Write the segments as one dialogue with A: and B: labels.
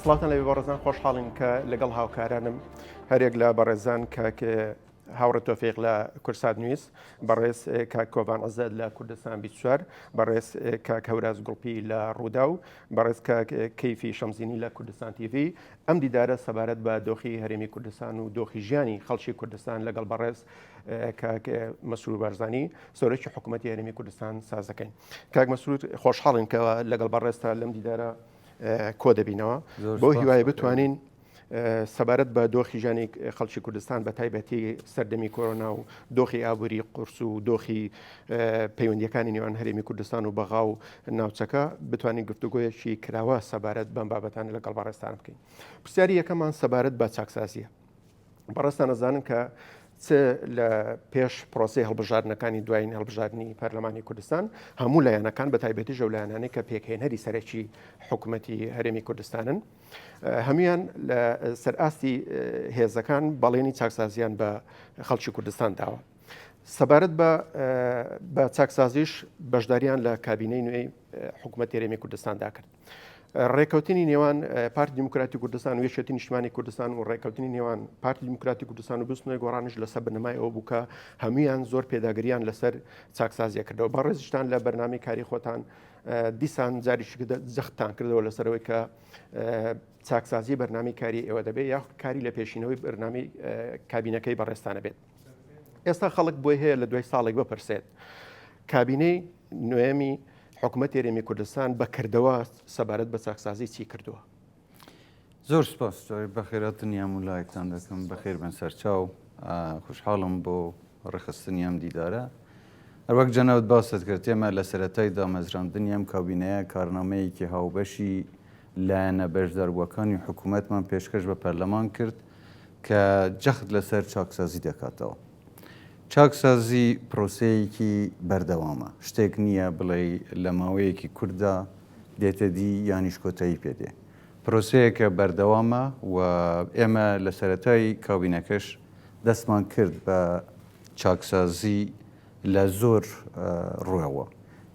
A: سڵاوتان لەوێ بەڕێزان، خۆشحاڵین کە لەگەڵ هاوکارانم هەرێک لە بەڕێزان کاک هاوڕێ تۆفیق لە کورسات نویس، بەڕێز کاک کۆڤان عزەت لە کوردستان 24، بەڕێز کاک هەوراز گوڵپی لە ڕووداو، بەڕێز کاک کەیفی شەمزینی لە کوردستان تیڤی. ئەم دیدارە سەبارەت بە دۆخی هەرێمی کوردستان و دۆخی ژیانی خەڵکی کوردستان لەگەڵ بەڕێز کاک مەسرور بارزانی سەرۆکی حکوومەتی هەرێمی کوردستان سازەکەین. کاک مەسرور خۆشحاڵین کە لەگەڵ بەڕێزتا لەم دیدارە کۆ دەبینەوە بۆ هیوای بتوانین سەبارەت بە دۆخی ژیانی خەڵکی کوردستان بە تایبەتی سەردەمی کۆرۆنا و دۆخی ئابووری قورس و دۆخی پەیوەندیەکانی نێوان هەرێمی کوردستان و بەغا و ناوچەکە بتوانین گفتوگۆیەکی کراوە سەبارەت بەم بابەتانە لەگەڵ بەڕێزتان بکەین. پرسیاری یەکەمان سەبارەت بە چاکسازیە. بەڕێزتان ئەزانن کە چ لە پێش پرۆسەی هەڵبژاردنەکانی دوایین هەڵبژاردنی پەرلەمانی کوردستان هەموو لایەنەکان بە تایبەتی ژەو لایەنانەی کە پێکهێنەری سەرەکی حکوومەتی هەرێمی کوردستانن هەمویان لە سەرئاستی هێزەکان بەڵێنی چاکسازیان بە خەڵکی کوردستان داوە. سەبارەت بە بە چاکسازیش بەشداریان لە کابینەی نوێی حکوومەت هەرێمی کوردستاندا کرد. ڕێککەوتنی نێوان پارتی دیموکراتی کوردستان و یەکێتی نیشتمانی کوردستان و ڕێککەوتنی نێوان پارتی دیموکراتی کوردستان و بزوتنەوەی گۆڕانیش لەسەر بنەمای ئەوە بوو کە هەمویان زۆر پێداگریان لەسەر چاکسازیە کردەوە. بەڕێزیشتان لە بەرنامەی کاری خۆتان دیسان جاریش جەختتان کردەوە لەسەرەوەی کە چاکسازی بەرنامەی کاری ئێوە دەبێت یاخود کاری لە پێشینەوەی بەرنامەی کابینەکەی بەڕێزتانە بێت. ئێستا خەڵک بۆی هەیە لە دوای ساڵێک بپرسێت کابینەی نوێمی حکومەتی هەرێمی کوردستان بە کردەوە سەبارەت بە چاکسازی چی کردووە؟
B: زۆر سپاس بەخێراتنی هەموو لایەکتان دەکەم بەخێر بن سەرچاو خوشحاڵم بۆ ڕێکخستنی ئەم دیدارە هەروەک جەنابت باست کرد ئێمە لە سەرەتای دامەزراندنی ئەم کابینەیە کارنامەیەکی هاوبەشی لایەنە بەشداربووەکانی حکوومەتمان پێشکەش بە پەرلەمان کرد کە جەخت لەسەر چاکسازی دەکاتەوە. چاکسازی پرۆسەیەکی بەردەوامە، شتێک نییە بڵێی لە ماوەیەکی کورتدا دێتە دی یانیش کۆتایی پێ دێ. پرۆسەیەکە بەردەوامە و ئێمە لە سەرەتای کابینەکەش دەستمان کرد بە چاکسازی لە زۆر ڕووەوە.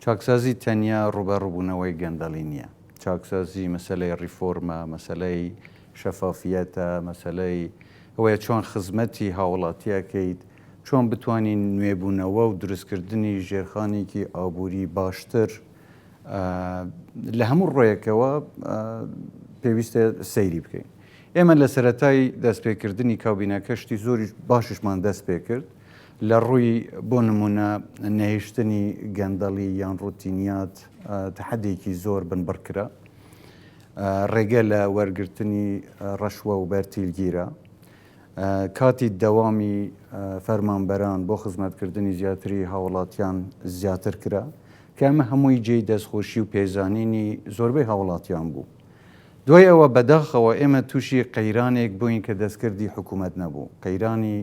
B: چاکسازی تەنیا ڕووبەڕووبوونەوەی گەندەڵی نییە. چاکسازی مەسەلەی ڕیفۆرمە، مەسەلەی شەفافیەتە، مەسەلەی ئەوەیە چۆن خزمەتی هاوڵاتی ئەکەیت، چۆن بتوانین نوێبوونەوە و دروستکردنی ژێرخانێکی ئابووری باشتر لە هەموو ڕوویەکەوە پێویستە سەیری بکەین. ئێمە لە سەرەتای دەستپێکردنی کابینەکە شتی زۆری باشیشمان دەست پێکرد لە ڕووی بۆ نمونە نەهێشتنی گەندەڵی یان ڕوتینیات تەحەدێکی زۆر بنبڕ کرا. ڕێگە لە وەرگرتنی ڕەشوە و بەرتیل گیرا. کاتی دەوامی فەرمانبەران بۆ خزمەتکردنی زیاتری هاوڵاتیان زیاتر کرا، کە ئەمە هەمووی جێی دەستخۆشی و پێزانینی زۆربەی هاوڵاتیان بوو. دوای ئەوە بەداخەوە ئێمە تووشی قەیرانێک بووین کە دەستکردی حکوومەت نەبوو، قەیرانی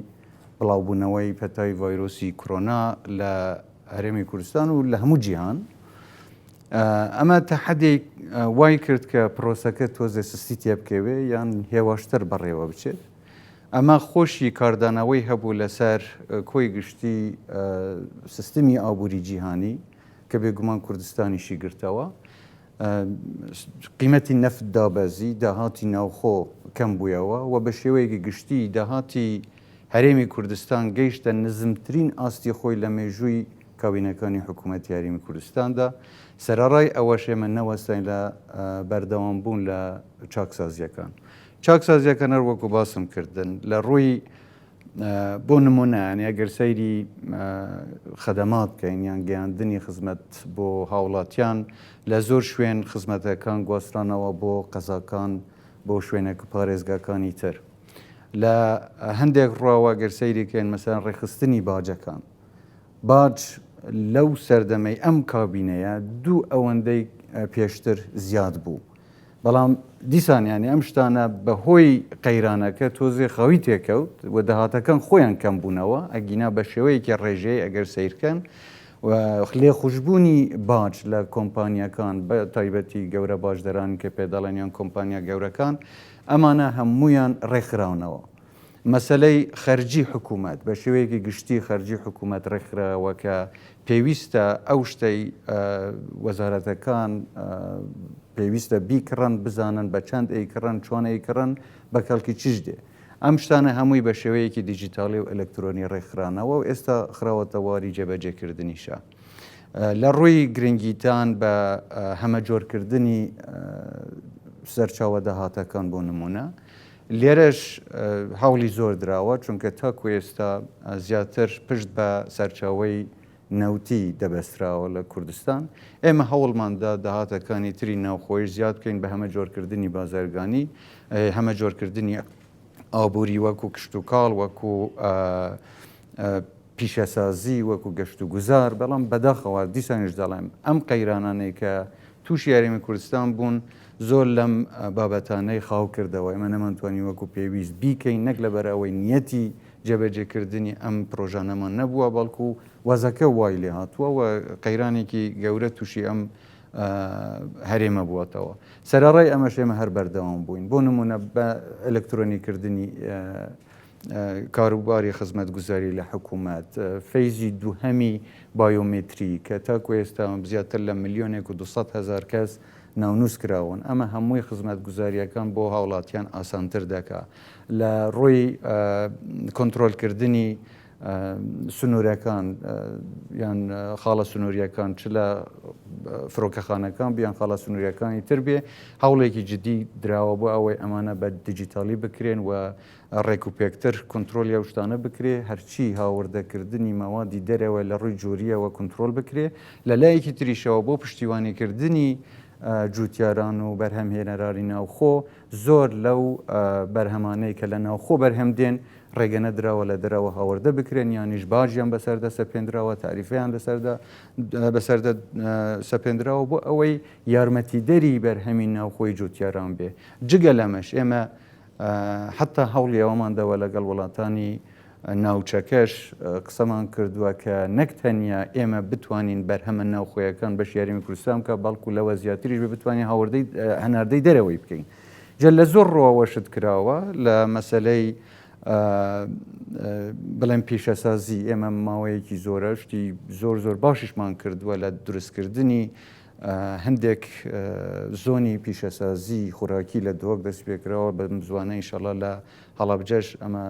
B: بڵاوبوونەوەی پەتای ڤایرۆسی کرۆنا لە هەرێمی کوردستان و لە هەموو جیهان. ئەمە تا حەدێک وای کرد کە پرۆسەکە تۆزێ سستی تێبکەوێ یان هێواشتر بەڕێوە بچێت. ئەمە خۆشی کاردانەوەی هەبوو لەسەر کۆی گشتی سیستمی ئابووری جیهانی کە بێگومان کوردستانیشی گرتەوە. قیمەتی نەفت دابەزی، داهاتی ناوخۆ کەم بوویەوە و بە شێوەیەکی گشتی داهاتی هەرێمی کوردستان گەیشتە نزمترین ئاستی خۆی لە مێژووی کابینەکانی حکوومەتی هەرێمی کوردستاندا، سەرەڕای ئەوەش ئێمە نەوەستاین لە بەردەوامبوون لە چاکسازییەکان. چاکسازییەکان هەر وەکو باسم کردن لە ڕووی بۆ نموونە یانی ئەگەر سەیری خەدەمات بکەین یان گەیاندنی خزمەت بۆ هاوڵاتیان لە زۆر شوێن خزمەتەکان گواسترانەوە بۆ قەزاکان بۆ شوێنە پارێزگاکانی تر. لە هەندێک ڕواوە گەر سەیری کەین مەسەلەن ڕێکخستنی باجەکان باج لەو سەردەمەی ئەم کابینەیە دوو ئەوەندەی پێشتر زیاد بوو بەڵام دیسان یانی ئەم شتانە بەهۆی قەیرانەکە تۆزێ خاوی تێکەوت و داهاتەکان خۆیان کەم بوونەوە ئەگینا بە شێوەیەکی ڕێژەیە ئەگەر سیرکەن و لێخوشببوونی باج لە کۆمپانیەکان بە تایبەتی گەورە باجدەران کە پێ دەڵێن یان کۆمپانیا گەورەکان ئەمانە هەموویان ڕێکخراونەوە. مەسەلەی خەرجی حکوومەت بە شێوەیەکی گشتی خەرجی حکوومەت ڕێکخراوە کە پێویستە ئەو شتەی وەزارەتەکان پێویستە بیکڕن بزانن بە چەند ئەیکڕن چۆن ئەیکڕن بە کەڵکی چیش دێ. ئەم شتانە هەمووی بە شێوەیەکی دیجیتاڵی و ئەلکترۆنی ڕێکخرانەوە و ئێستا خراوەتە واری جێبەجێکردنیشە. لە ڕووی گرنگیدان بە هەمەجۆرکردنی سەرچاوە داهاتەکان بۆ نمونە لێرەش هەوڵی زۆر دراوە چونکە تاکو ئێستا زیاتر پشت بە سەرچاوەی نەوتی دەبەستراوە لە کوردستان ئێمە هەوڵماندا داهاتەکانی تری ناوخۆیش زیاد بکەین بە هەمەجۆرکردنی بازرگانی هەمەجۆرکردنی ئابووری وەکو کشتوکاڵ وەکو پیشەسازی وەکو گەشتوگوزار، بەڵام بەداخەوە دیسانیش دەڵێم ئەم قەیرانانەی کە تووشی هەرێمی کوردستان بوون زۆر لەم بابەتانەی خاو کردەوە، ئێمە نەمانتوانی وەکو پێویست بیکەین نەک لەبەر ئەوەی نیەتی جێبەجێکردنی ئەم پرۆژانەمان نەبووە بەڵکو وەزەکە وای لێ هاتووە و قەیرانێکی گەورە تووشی ئەم هەرێمە بووەتەوە. سەرەڕای ئەمەش ئێمە هەر بەردەوام بووین بۆ نمونە بە ئەلکترۆنیکردنی کاروباری خزمەتگوزاری لە حکوومەت، phase ی دووهەمی بایۆمێتری کە تاکو ئێستا زیاتر لە ملیۆنێک و 200 هەزار کەس ناونووس کراون، ئەمە هەمووی خزمەتگوزارییەکان بۆ هاوڵاتیان ئاسانتر دەکا. لە ڕووی کۆنترۆلکردنی سنوورەکان یان خاڵە سنووریەکان چ لە فرۆکەخانەکان بیان خاڵە سنووریەکانی تر بێ هەوڵێکی جدی دراوە بۆ ئەوەی ئەمانە بە دیجیتالی بکرێن و ڕێکوپێکتر کونترۆلی ئەو شتانە بکرێ، هەرچی هاوردەکردنی مەوادی دەرەوە لە ڕووی جۆرییەوە کونترۆل بکرێ، لە لایەکی تریشەوە بۆ پشتیوانیکردنی جووتیاران و بەرهەمهێنەرانی ناوخۆ، زۆر لەو بەرهەمانەی کە لە ناوخۆ بەرهەم دێن ڕێگە نەدراوە لە دەرەوە هاوردە بکرێن یانیش باجیان بەسەردا سەپێندراوە، تاریفەیان لەسەردا بەسەردا سەپێندراوە بۆ ئەوەی یارمەتیدەری بەرهەمی ناوخۆی جووتیاران بێ. جگە لەمەش ئێمە حەتا هەوڵی ئەوەمان داوە لەگەڵ وڵاتانی ناوچەکەش قسەمان کردووە کە نەک تەنیا ئێمە بتوانین بەرهەمە ناوخۆیەکان بەشی هەرێمی کوردستان بکە بەڵکو لەوە زیاتریش بێ بتوانین هاوردەی هەناردەی دەرەوەی بکەین جا لە زۆر ڕووەوە شت کراوە لە مەسەلەی بڵێم پیشەسازی ئێمە ماوەیەکی زۆرە شتی زۆر زۆر باشیشمان کردووە لە دروستکردنی هەندێک زۆنی پیشەسازی خۆراکی لە دهۆک دەست پێکراوە بەم زوانە ئینشەڵا لە هەڵەبجەش ئەمە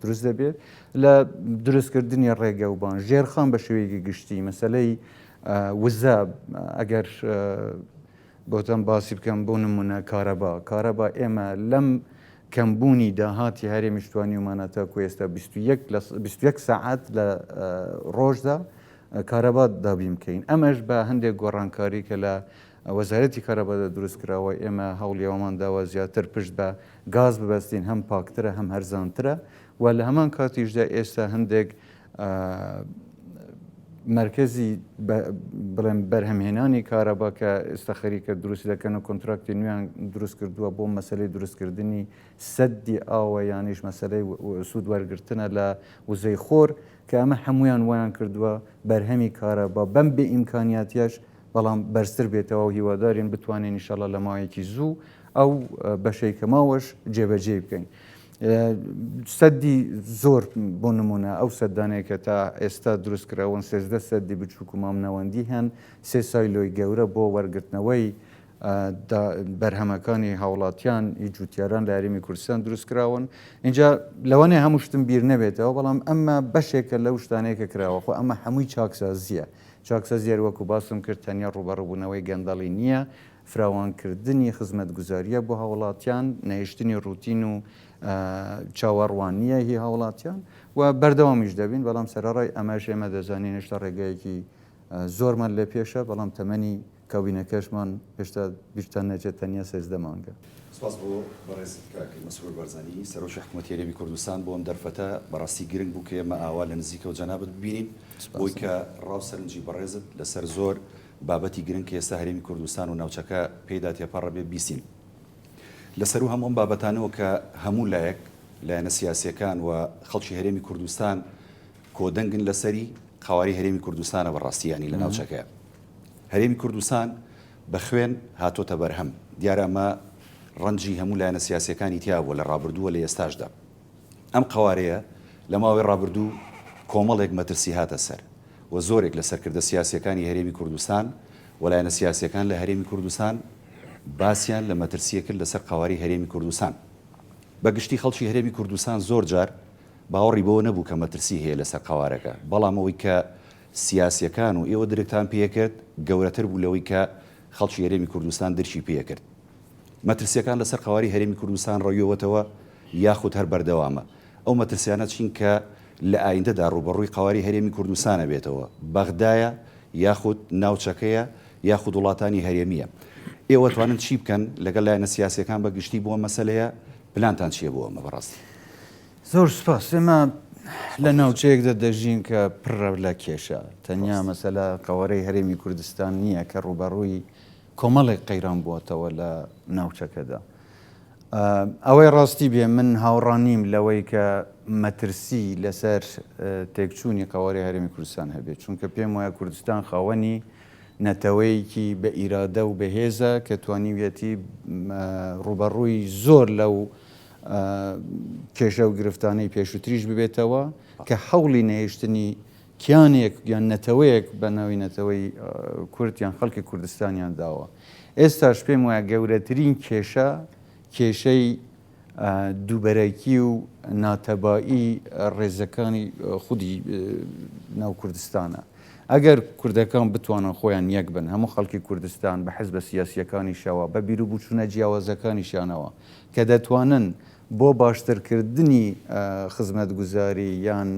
B: دروست دەبێت لە دروستکردنی ڕێگە و بان ژێرخان بە شێوەیەکی گشتی مەسلەی وزە ئەگەر بۆتان باسی بکەم بۆ نمونە کارەبا کارەبا ئێمە لەم کەمبوونی داهاتی هەرێمیش توانیومانە تاکو ئێستا 21 لە 21 سەعات لە ڕۆژدا کارەبا دابین بکەین، ئەمەش بە هەندێک گۆڕانکاری کە لە وەزارەتی کارەبادا دروست کراوە، ئێمە هەوڵی ئەوەمان داوە زیاتر پشت بە گاز ببەستین، هەم پاکترە هەم هەرزانترە و لە هەمان کاتیشدا ئێستا هەندێک مەرکەزی بڵێم بەرهەمهێنانی کارەبا کە ئێستا خەریکە دروست دەکەن و کۆنتراکتی نوێیان دروست کردووە بۆ مەسەلەی دروستکردنی سەدی ئاوە یانیش مەسەلەی سوود وەرگرتنە لە وزەی خۆر کە ئەمە هەموویان وایان کردووە بەرهەمی کارەبا بەم بێ ئیمکانیاتیەش بەڵام بەرزتر بێتەوە و هیوادارین بتوانین ئیشەڵا لە ماوەیەکی زوو ئەو بەشەی کە ماوەش جێبەجێی بکەین. سەدی زۆر بۆ نمونە ئەو سەدانەیە کە تا ئێستا دروست کراون 13 سەدی بچووک و مامناوەندی هەن سێ silo ی گەورە بۆ وەرگرتنەوەی بەرهەمەکانی هاوڵاتیان ی جوتیاران لە هەرێمی کوردستان دروست کراون اینجا لەوانەیە هەموو شتم بیر نەبێتەوە بەڵام ئەمە بەشێکە لەو شتانەیە کە کراوە خۆ ئەمە هەمووی چاکسازییە چاکسازی هەر وەکو باسم کرد تەنیا ڕووبەڕووبوونەوەی گەندەڵی نییە فراوانکردنی خزمەتگوزارییە بۆ هاوڵاتیان نەهێشتنی ڕوتین و چاوەڕوانییە هی هاوڵاتیان و بەردەوامیش دەبین بەڵام سەرەڕای ئەمەش ئێمە دەزانین هێشتا ڕێگایەکی زۆرمان لە پێشە بەڵام تەمەنی کابینەکەشمان هێشتا بیرتان نەچێت تەنیا 13 مانگە.
C: سوپاس بۆ بەڕێزت کاک مەسرور بارزانی سەرۆکی حکومەتی هەرێمی کوردستان بۆ ئەم دەرفەتە، بەڕاستی گرنگ بوو کە ئێمە ئاوا لە نزیکەوە جەنابت ببینین بۆی کە ڕاو سەرنجی بەڕێزت لەسەر زۆر بابەتی گرنگ کە ئێستا هەرێمی کوردستان و ناوچەکە پێیدا تێپەڕ ئەبێ بیستین. لە سەروو هەموو ئەم بابەتانەوە کە هەموو لایەک، لایەنە سیاسییەکان و خەڵکی هەرێمی کوردستان کۆدەنگن لەسەری، قەوارەی هەرێمی کوردستانە بەڕاستی یانی لە ناوچەکەیە. هەرێمی کوردستان بە خوێن هاتۆتە بەرهەم، دیارە ئەمە ڕەنجی هەموو لایەنە سیاسییەکانی تیا بووە لە ڕابردوو و لە ئێستاشدا. ئەم قەوارەیە لە ماوەی ڕابردوو کۆمەڵێک مەترسی هاتە سەر و زۆرێک لە سەرکردە سیاسییەکانی هەرێمی کوردستان و لایەنە سیاسییەکان لە هەرێمی کوردستان باسیان لە مەترسییە کرد لەسەر قەوارەی هەرێمی کوردستان. بە گشتی خەڵکی هەرێمی کوردستان زۆر جار باوەڕی بەوە نەبوو کە مەترسی هەیە لەسەر قەوارەکە، بەڵام ئەوەی کە سیاسییەکان و ئێوە درکتان پێکرد گەورەتر بوو لەوەی کە خەڵکی هەرێمی کوردستان درکی پێکرد. مەترسییەکان لەسەر قەوارەی هەرێمی کوردستان ڕەویەوەتەوە یاخود هەر بەردەوامە؟ ئەو مەترسیانە چین کە لە ئایندەدا ڕووبەڕووی قەوارەی هەرێمی کوردستان ئەبێتەوە؟ بەغدایە یاخود ناوچەکەیە یاخود وڵاتانی هەرێمییە؟ ئێوە توانن چی بکەن لەگەڵ لایەنە سیاسییەکان بە گشتی بۆ ئەم مەسەلەیە؟ پلانتان چییە بۆ ئەمە بەڕاستی؟
B: زۆر سوپاس. ئێمە لە ناوچەیەکدا دەژین کە پڕە لە کێشە. تەنیا مەسەلە قەوارەی هەرێمی کوردستان نییە کە ڕووبەڕووی کۆمەڵێک قەیران بووەتەوە لە ناوچەکەدا. ئەوەی ڕاستی بێ من هاوڕا نیم لەوەی کە مەترسی لەسەر تێکچوونی قەوارەی هەرێمی کوردستان هەبێت، چونکە پێم وایە کوردستان خاوەنی نەتەوەیەکی بە ئیرادە و بەهێزە کە توانیویەتی ڕووبەڕووی زۆر لەو کێشە و گرفتانەی پێشووتریش ببێتەوە کە هەوڵی نەهێشتنی کیانێک یان نەتەوەیەک بە ناوی نەتەوەی کورد یان خەڵکی کوردستانیان داوە. ئێستاش پێم وایە گەورەترین کێشە کێشەی دووبەرەکی و ناتەبایی ڕێزەکانی خودی ناو کوردستانە. ئەگەر کوردەکان بتوانن خۆیان یەک بن، هەموو خەڵکی کوردستان بە حزبە سیاسییەکانیشەوە، بە بیروبوچوونە جیاوازەکانیشیانەوە کە دەتوانن بۆ باشترکردنی خزمەتگوزاری یان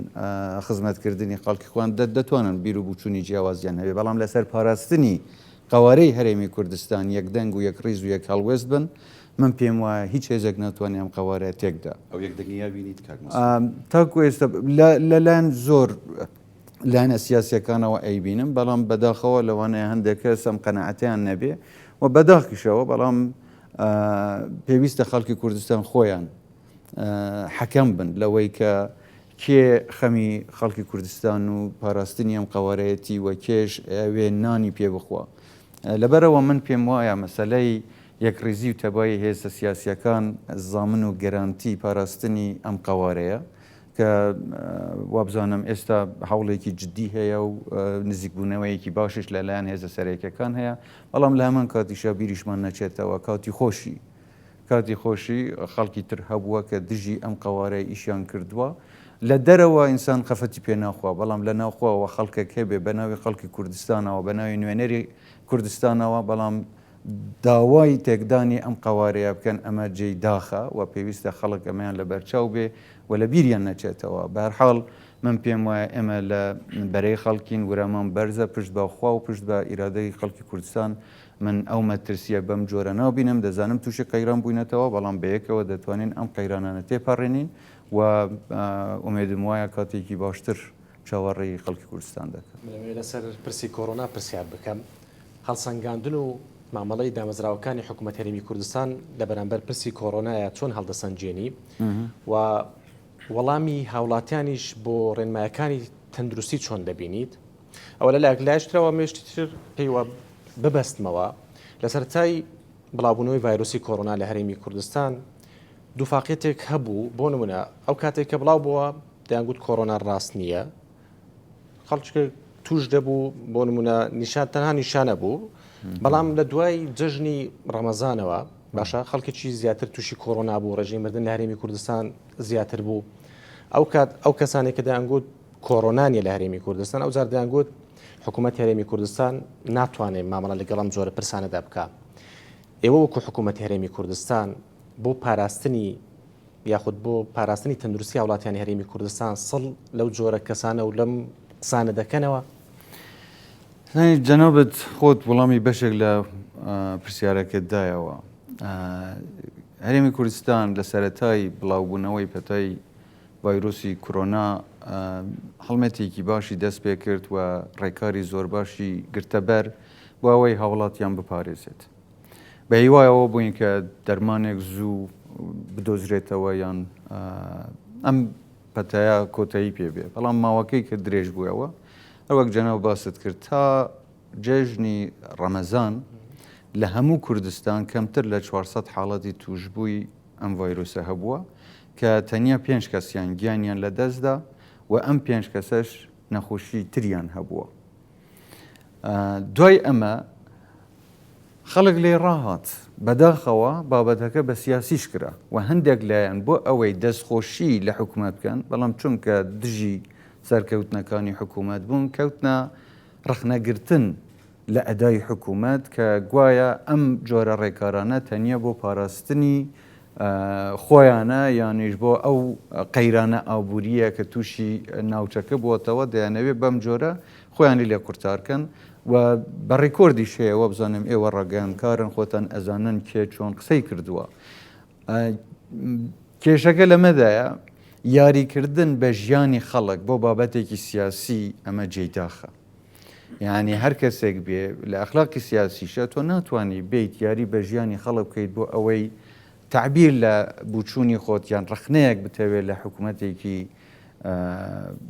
B: خزمەتکردنی خەڵکی خۆیان دەتوانن بیر و بوچوونی جیاوازیان هەبێ، بەڵام لەسەر پاراستنی قەوارەی هەرێمی کوردستان یەک دەنگ و یەک ڕیز و یەک هەڵوێست بن، من پێم وایە هیچ هێزێک ناتوانێ ئەم قەوارەیە تێکدا.
C: ئەو یەک دەنگییە بینیت کاک مەسرور؟
B: تاکو ئێستا لەلایەن زۆر لایەنە سیاسیەکانەوە ئەیبینم، بەڵام بەداخەوە لەوانەیە هەندێک کەس ئەم قەناعەتەیان نەبێ و بەداخیشەوە، بەڵام پێویستە خەڵکی کوردستان خۆیان حەکەم بن لەوەی کە کێ خەمی خەڵکی کوردستان و پاراستنی ئەم قەوارەیەتی و کێش ئەوێ نانی پێ بخوا. لەبەرئەوە من پێم وایە مەسەلەی یەکڕیزی و تەبایی هێزە سیاسیەکان زامن و گەرانتی پاراستنی ئەم قەوارەیە. کە وابزانم ئێستا هەوڵێکی جدی هەیە و نزیکبوونەوەیەکی باشیش لەلایەن هێزە سەرەکیەکان هەیە، بەڵام لە هەمان کاتیشا بیریشمان نەچێتەوە کاتی خۆشی کاتی خۆشی خەڵکی تر هەبووە کە دژی ئەم قەوارەیە ئیشیان کردووە. لە دەرەوە ئینسان خەفەتی پێ ناخوا، بەڵام لە ناوخۆوە خەڵکێک هەبێ بە ناوی خەڵکی کوردستانەوە، بە ناوی نوێنەری کوردستانەوە، بەڵام داوای تێکدانی ئەم قەوارەیە بکەن ئەمە جێی داخە و پێویستە خەڵک ئەمەیان لەبەرچاو بێ و لە بیریان نەچێتەوە. بەهەرحاڵ من پێم وایە ئێمە لە بەرەی خەڵکین، ورامان بەرزە، پشت بە خوا و پشت بە ئیرادەی خەڵکی کوردستان من ئەو مەترسییە بەم جۆرە نابینم، دەزانم تووشی قەیران بووینەتەوە، بەڵام بەیەکەوە دەتوانین ئەم قەیرانانە تێپەڕێنین و ئومێدم وایە کاتێکی باشتر چاوەڕێی خەڵکی کوردستان دەکەم.
D: من ئەمەوێت لەسەر پرسی کۆرۆنا پرسیار بکەم. هەڵسەنگاندن و مامەڵەی دامەزراوەکانی حکوومەت هەرێمی کوردستان لە بەرامبەر پرسی کۆرۆنایە چۆن هەڵدەسەنگێنی و وەڵامی هاوڵاتیانیش بۆ ڕێنمایەکانی تەندروستی چۆن دەبینیت؟ ئەوە لە لایەک لایشترەوە مێشتی تر پێیوە ببەستمەوە لە سەرەتای بڵاوبوونەوەی ڤایرۆسی کۆرۆنا لە هەرێمی کوردستان دووفاقیەتێک هەبوو بۆ نمونە ئەو کاتێک کە بڵاو بووە دەیانگوت کۆرۆنا ڕاست نییە خەڵکێک توش دەبوو بۆ نمونە نیشان تەنها نیشانە بوو بەڵام لە دوای جەژنی ڕەمەزانەوە باشە خەڵکێکی زیاتر تووشی کۆرۆنا بوو ڕێژەی مردن لە هەرێمی کوردستان زیاتر بوو ئەو کات ئەو کەسانێک کە دەیانگوت کۆرۆنا نیە لە هەرێمی کوردستان ئەو جار دەیانگوت حکوومەت هەرێمی کوردستان ناتوانێت مامەڵە لەگەڵ ئەم جۆرە پرسانەدا بکە ئێوە وەکو حکوومەت هەرێمی کوردستان بۆ پاراستنی یاخود بۆ پاراستنی تەندروستی هاوڵاتیانی هەرێمی کوردستان سڵ لەو جۆرە کەسانە و لەم قسانە دەکەنەوە؟
B: جەنابت خۆت وەڵامی بەشێک لە پرسیارەکەت دایەوە. هەرێمی کوردستان لە سەرەتای بڵاوبوونەوەی پەتای ڤایرۆسی کۆرۆنا هەڵمەتێکی باشی دەست پێ کرد و ڕێکاری زۆر باشی گرتەبەر بۆ ئەوەی هاوڵاتیان بپارێزێت. بە هیوای ئەوە بووین کە دەرمانێک زوو بدۆزرێتەوە یان ئەم پەتایە کۆتایی پێ بێ بەڵام ماوەکەی کە درێژ بووەوە هەروەک جەناو باست کرد تا جێژنی ڕەمەزان لە هەموو کوردستان کەمتر لە 400 حاڵەتی توشبووی ئەم ڤایرۆسە هەبووە. کە تەنیا پێنج کەسیان گیانیان لەدەستدا و ئەم پێنج کەسەش نەخۆشی تریان هەبووە. دوای ئەمە خەڵک لێی ڕاهات، بەداخەوە بابەتەکە بە سیاسیش کرا و هەندێک لایەن بۆ ئەوەی دەستخۆشی لە حکومەت بکەن، بەڵام چونکە دژی سەرکەوتنەکانی حکومەت بوون، کەوتنە ڕەخنەگرتن لە ئەدای حکومەت کە گوایە ئەم جۆرە ڕێکارانە تەنیا بۆ پاراستنی خۆیانە یانیش بۆ ئەو قەیرانە ئابوورییە کە تووشی ناوچەکە بووەتەوە دەیانەوێت بەم جۆرە خۆیانی لێ قورتارکەن و بە ڕیکۆردیش هەیە وابزانم ئێوە ڕاگەیاندکارن خۆتان ئەزانن کێ چۆن قسەی کردووە. کێشەکە لەمەدایە یاریکردن بە ژیانی خەڵک بۆ بابەتێکی سیاسی ئەمە جێی داخە. یعنی هەر کەسێک بێ لە ئەخلاقی سیاسیشە تۆ ناتوانانی بیت یاری بە ژیانی خەڵک بکەیت بۆ ئەوەی تەعبیر لە بوچوونی خۆت یان ڕەخنەیەک بتەوێت لە حکوومەتێکی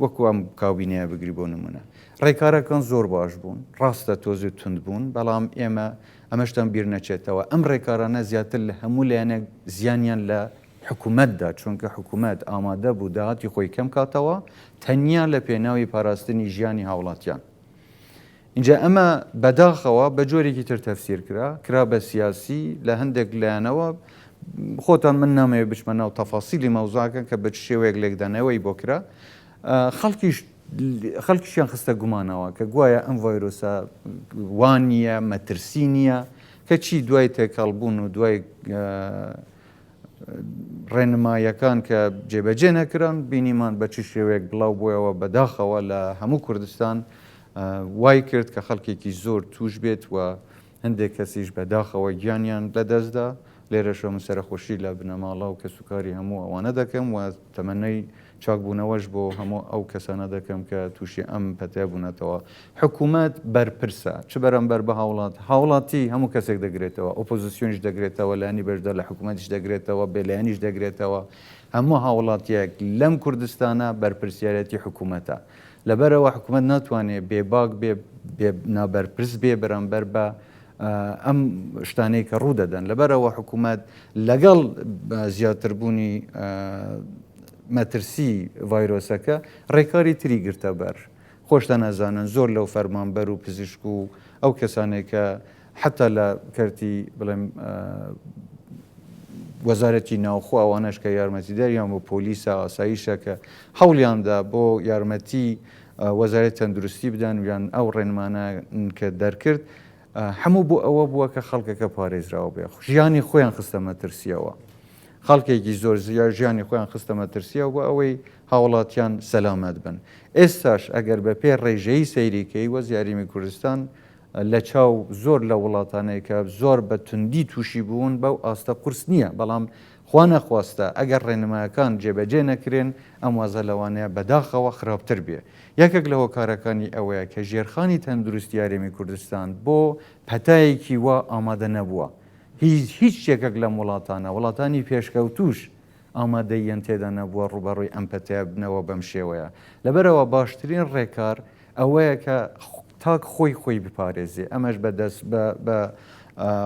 B: وەکو ئەم کابینەیە بگری بۆ نمونە ڕێکارەکان زۆر باش بوون ڕاستە تۆزی تند بوون بەڵام ئێمە ئەمەشتان بیر نەچێتەوە ئەم ڕێکارانە زیاتر لە هەموو لایەنێک زیانیان لە حکوومەتدا چونکە حکوومەت ئامادە بوو داهاتی خۆی کەم کاتەوە تەنیا لە پێناوی پاراستنی ژیانی هاوڵاتیان. ئینجا ئەمە بەداخەوە بە جۆرێکی تر تەفسیر کرا، کرا بە سیاسی لە هەندێک لایەنەوە، خۆتان من نامەوێت بچمە ناو تەفاسیلی مەوزوعەکە کە بە چ شێوەیەک لێکدانەوەی بۆ کرا، خەڵکیش خەڵکیشیان خستە گومانەوە کە گوایە ئەم ڤایرۆسە وا نییە، مەترسی نییە، کەچی دوای تێکەڵبوون و دوای ڕێنماییەکان کە جێبەجێ نەکران، بینیمان بە چ شێوەیەک بڵاو بوویەوە، بەداخەوە لە هەموو کوردستان وای کرد کە خەڵکێکی زۆر تووش بێت و هەندێک کەسیش بەداخەوە گیانیان لەدەستدا، لێرەشەوە من سەرەخۆشی لە بنەماڵە و کەسوکاری هەموو ئەوانە دەکەم و تەمەنای چاکبوونەوەش بۆ هەموو ئەو کەسانە دەکەم کە تووشی ئەم پەتەیە بوونەتەوە. حکوومەت بەرپرسە چ بەرامبەر بە هاوڵات، هاوڵاتی هەموو کەسێک دەگرێتەوە، ئۆپۆزیسیۆنیش دەگرێتەوە، لایەنی بەشدار لە حکوومەتیش دەگرێتەوە، بێلایەنیش دەگرێتەوە، هەموو هاوڵاتییەک لەم کوردستانە بەرپرسیارێتی حکوومەتە. لەبەرئەوە حکوومەت ناتوانێ بێباک بێ، بێ نابەرپرس بێ بەرامبەر بە ئەم شتانەی کە ڕوو دەدەن. لەبەرئەوە حکوومەت لەگەڵ زیاتربوونی مەترسی ڤایرۆسەکە ڕێکاری تری گرتە بەر. خۆشتان ئەزانن زۆر لەو فەرمانبەر و پزیشک و ئەو کەسانەی کە حەتا لە کەرتی بڵێم وەزارەتی ناوخۆ ئەوانەش کە یارمەتیدەریان بۆ پۆلیسە ئاسایشە کە هەوڵیاندا بۆ یارمەتی وەزارەتی تەندروستی بدەن یان ئەو ڕێنمانە کە دەرکرد هەموو بۆ ئەوە بووە کە خەڵکەکە پارێزراو بێ ژیانی خۆیان خستە مەترسیەوە خەڵکێکی زۆر زیاد ژیانی خۆیان خستە مەترسیەوە بۆ ئەوەی هاوڵاتیان سەلامەت بن ئێستاش ئەگەر بە پێی ڕێژەیی سەیری کەی وەزی هەرێمی کوردستان لە چاو زۆر لە وڵاتانەی کە زۆر بە توندی تووشی بوون بەو ئاستە قورس نییە بەڵام خوا نەخواستە ئەگەر ڕێنمایەکان جێبەجێ نەکرێن ئەم وەزە لەوانەیە بەداخەوە خراپتر بێ یەکێک لە هۆکارەکانی ئەوەیە کە ژێرخانی تەندروستی هەرێمی کوردستان بۆ پەتایەکی وا ئامادە نەبووە. هیچ هیچ یەکێک لەم وڵاتانە، وڵاتانی پێشکەوتووش ئامادەییان تێدا نەبووە ڕووبەڕووی ئەم پەتایە ببنەوە بەم شێوەیە. لەبەرئەوە باشترین ڕێکار ئەوەیە کە تاک خۆی خۆی بپارێزێ، ئەمەش بە دەست بە بە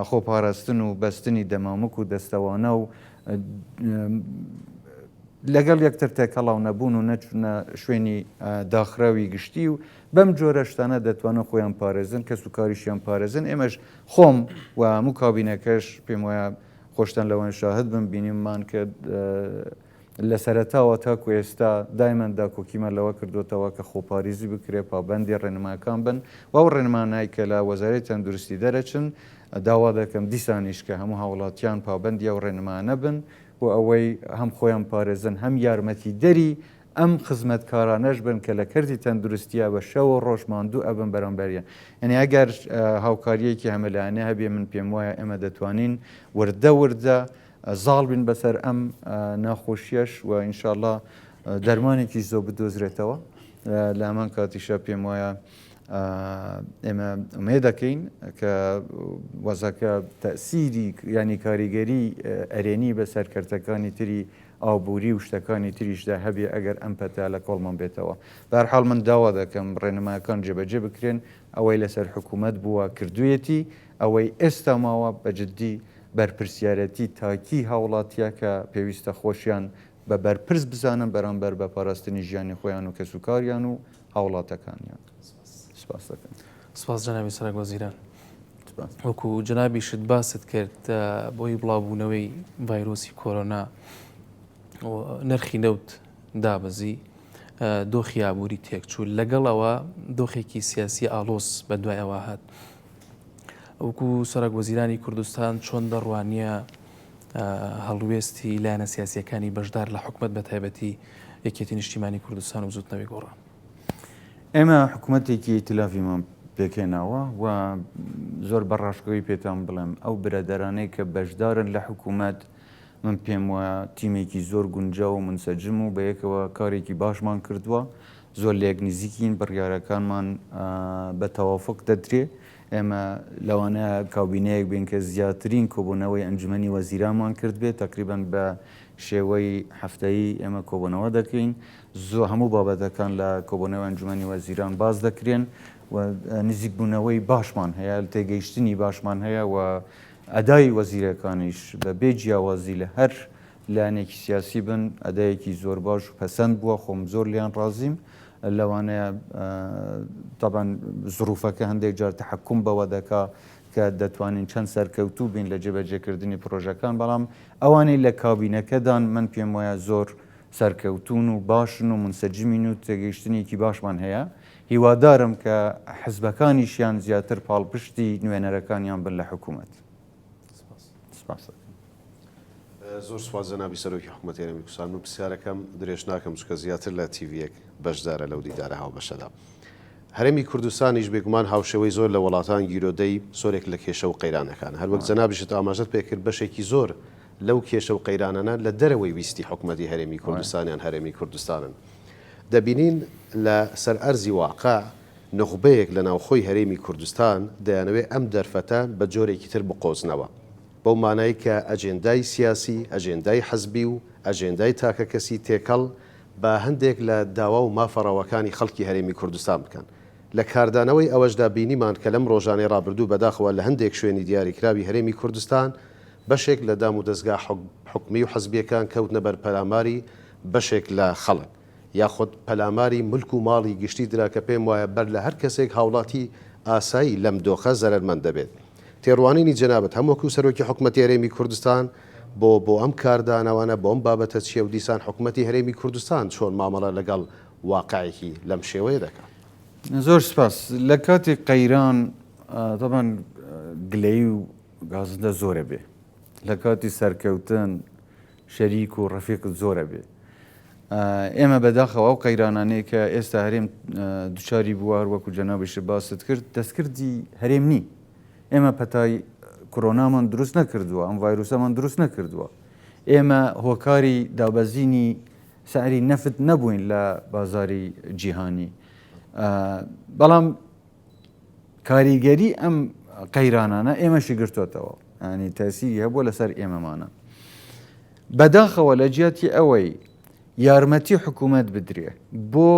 B: خۆپاراستن و بەستنی دەمامک و دەستەوانە و لەگەڵ یەکتر تێکەڵاو نەبوون و نەچوونە شوێنی داخراوی گشتی و بەم جۆرە شتانە دەتوانن خۆیان پارێزن کەس و کاریشیان پارێزن ئێمەش خۆم و هەموو کابینەکەش پێم وایە خۆشتان لەوەن شاهد بن بینیمان کە لە سەرەتاوە تاکو ئێستا دایمەن داکۆکیمان لەوە کردوتەوە کە خۆپاریزی بکرێ پابندی ڕێنماکان بن و ئەو ڕێنمانای کە لە وەزارەتی تەندروستی دەرەچن داوا دەکەم دیسانیش کە هەموو هاوڵاتیان پابندی ئەو ڕێنمانە بن بۆ ئەوەی هەم خۆیان پارێزن هەم یارمەتیدەری ئەم خزمەتکارانەش بن کە لە کەرتی تەندروستیا بە شەو و ڕۆژ ماندوو ئەبن بەرامبەریان یعنی ئەگەر هاوکاریەکی هەمەلایەنە هەبێ من پێم وایە ئێمە دەتوانین وردە وردە زاڵ بین بەسەر ئەم ناخۆشیەش و ئینشاءاللە دەرمانێکی زۆ بدۆزرێتەوە لە هەمان کاتیشە پێم وایە ئێمە ئومێد دەکەین کە وەزەکە تەسیری ینی کاریگەری ئەرێنی بەسەر کەرتەکانی تری ئابووری و شتەکانی تریشدا هەبێ ئەگەر ئەم پەتا لە کۆڵمان بێتەوە. بەهەرحاڵ من داوا دەکەم ڕێنمایەکان جێبەجێ بکرێن، ئەوەی لەسەر حکوومەت بووە کردوویەتی، ئەوەی ئێستا ماوە بە جددی بەرپرسیارێتی تاکی هاوڵاتییە کە پێویستە خۆشیان. بە بەرپرس بزانن بەرامبەر بە پاراستنی ژیانی خۆیان و کەسوکاریان و هاوڵاتەکانیان. سپاس دەکەم.
E: سپاس جەنابی سەرۆک وەزیران. وەکو جەنابیشت باست کرد بۆی بڵاوبوونەوەی ڤایرۆسی کۆرۆنا نرخی نەوت دابەزی دۆخی ئابووری تێکچوو لەگەڵەوە دۆخێکی سیاسی ئاڵۆز بە دوای ئەوە هات وەکو سەرۆک وەزیرانی کوردستان چۆن دەڕوانیە هەڵوێستی لایەنە سیاسیەکانی بەشدار لە حکومت بە تایبەتی یەکێتی نیشتیمانی کوردستان و بزوتنەوەی گۆڕان؟
B: ئێمە حکوومەتێکی ئیتلافیمان پێکهێناوە و زۆر بە ڕاشکەوەی پێتان بڵێم ئەو برادەرانەی کە بەشدارن لە حکوومەت من پێم وایە تیمێکی زۆر گونجاو و منسەجم و بەیەکەوە کارێکی باشمان کردووە زۆر لەیەک نزیکین بڕیارەکانمان بە تەوافق دەدرێ ئێمە لەوانەیە کابینەیەک بین کە زیاترین کۆبوونەوەی ئەنجومەنی وەزیرانمان کردبێت تەقریبەن بە شێوەی هەفتەیی ئێمە کۆبوونەوە دەکەین زۆ هەموو بابەتەکان لە کۆبوونەوەی ئەنجومەنی وەزیران باس دەکرێن و نزیکبوونەوەی باشمان هەیە تێگەیشتنی باشمان هەیە و ئەدای وەزیرەکانیش بە بێ جیاوازی لە هەر لایەنێکی سیاسی بن ئەدایەکی زۆر باش و پەسەند بووە خۆم زۆر لێیان ڕازیم لەوانەیە تەبعەن زروفەکە هەندێک جار تەحەکوم بەوە دەکا کە دەتوانین چەند سەرکەوتوو بین لە جێبەجێکردنی پرۆژەکان بەڵام ئەوانەی لە کابینەکەدان من پێم وایە زۆر سەرکەوتوون و باشن و منسەجمین و تێگەیشتنێکی باشمان هەیە هیوادارم کە حزبەکانیشیان زیاتر پاڵپشتی نوێنەرەکانیان بن لە حکوومەت. سپاس.
F: زۆر سوپاس جەنابی سەرۆکی حکومەتی هەرێمی کوردستان من پرسیارەکەم درێژ ناکەم چونکە زیاتر لە تیڤیەک بەشدارە لەو دیدارە هاوبەشەدا. هەرێمی کوردستانیش بێگومان هاوشێوەی زۆر لە وڵاتان گیرۆدەی زۆرێک لە کێشە و قەیرانەکان هەروەک جەنابیشت ئاماژەت پێکرد بەشێکی زۆر لەو کێشە و قەیرانانە لە دەرەوەی ویستی حکومەتی هەرێمی کوردستان یان هەرێمی کوردستانن دەبینین لە سەر ئەرزی واقع نوخبەیەک لە ناوخۆی هەرێمی کوردستان دەیانەوێت ئەم دەرفەتە بە جۆرێکی تر بقۆزنەوە بەو مانای کە ئەجێندای سیاسی، ئەجێندای حزبی و ئەجێندای تاکەکەسی تێکەڵ بە هەندێک لە داوا و مافە ڕەواکانی خەڵکی هەرێمی کوردستان بکەن. لە کاردانەوەی ئەوەشدا بینیمان کە لەم ڕۆژانەی ڕابردوو بەداخەوە لە هەندێک شوێنی دیاریکراوی هەرێمی کوردستان بەشێک لە دامودەزگا حکومی و حزبییەکان کەوتنە بەر پەلاماری بەشێک لە خەڵک. یاخود پەلاماری ملک و ماڵی گشتی درا کە پێم وایە بەر لە هەر کەسێک هاوڵاتی ئاسایی لەم دۆخە زەرەرمەند دەبێت. تێڕوانینی جەنابت هەم وەکو سەرۆکی حکومەتی هەرێمی کوردستان بۆ بۆ ئەم کاردانەوانە بۆ ئەم بابەتە چیە و دیسان حکومەتی هەرێمی کوردستان چۆن مامەڵە لەگەڵ واقعێکی لەم شێوەیە دەکات؟
B: زۆر سپاس. لە کاتی قەیران تەبعەن گلەیی و گازندە زۆرە بێ. لە کاتی سەرکەوتن شەریک و ڕەفیقت زۆر ئەبێ. ئێمە بەداخەوە ئەو قەیرانانەی کە ئێستا هەرێم دوچاری بووە هەر وەکو جەنابیشت باست کرد دەستکردی هەرێم نی. ئێمە پەتای کۆرۆنامان دروست نەکردووە، ئەم ڤایرۆسەمان دروست نەکردووە. ئێمە هۆکاری دابەزینی سعری نەفت نەبووین لە بازاری جیهانی. بەڵام کاریگەری ئەم قەیرانانە ئێمەشی گرتۆتەوە ینی تەسیری هەبووە لەسەر ئێمەمانە بەداخەوە لە جیاتی ئەوەی یارمەتی حکوومەت بدرێ بۆ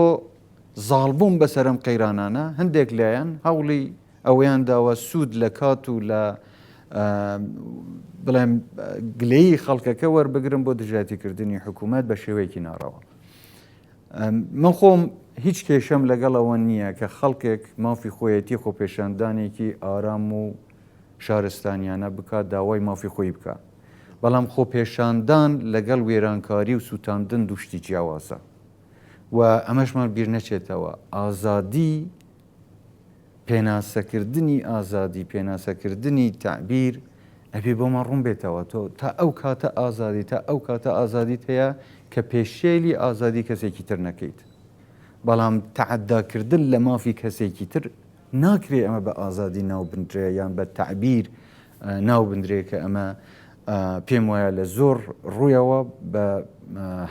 B: زاڵبوون بەسەرم قەیرانانە هەندێک لایەن هەوڵی ئەوەیان داوە سوود لە کات و لە بڵێم گلەیی خەڵکەکە وەربگرن بۆ دژایەتیکردنی حکوومەت بە شێوەیەکی ناڕەوا. من خۆم هیچ کێشەم لەگەڵ ئەوە نییە کە خەڵکێک مافی خۆیەتی خۆپێشاندانێکی ئارام و شارستانیانە بکات داوای مافی خۆی بکا بەڵام خۆپێشاندان لەگەڵ وێرانکاری و سوتاندن دوو شتی جیاوازە و ئەمەشمان بیر نەچێتەوە ئازادی پێناسەکردنی ئازادی، پێناسەکردنی تەعبیر ئەبێ بۆمان ڕوون بێتەوە تۆ تا ئەو کاتە ئازادی تا ئەو کاتە ئازادیت هەیە کە پێشێلی ئازادی کەسێکی تر نەکەیت بەڵام تەعەداکردن لە مافی کەسێکی تر ناکرێ ئەمە بە ئازادی ناو بنرێ یان بە تەعبیر ناو بنرێ کە ئەمە پێم وایە لە زۆر ڕوویەوە بە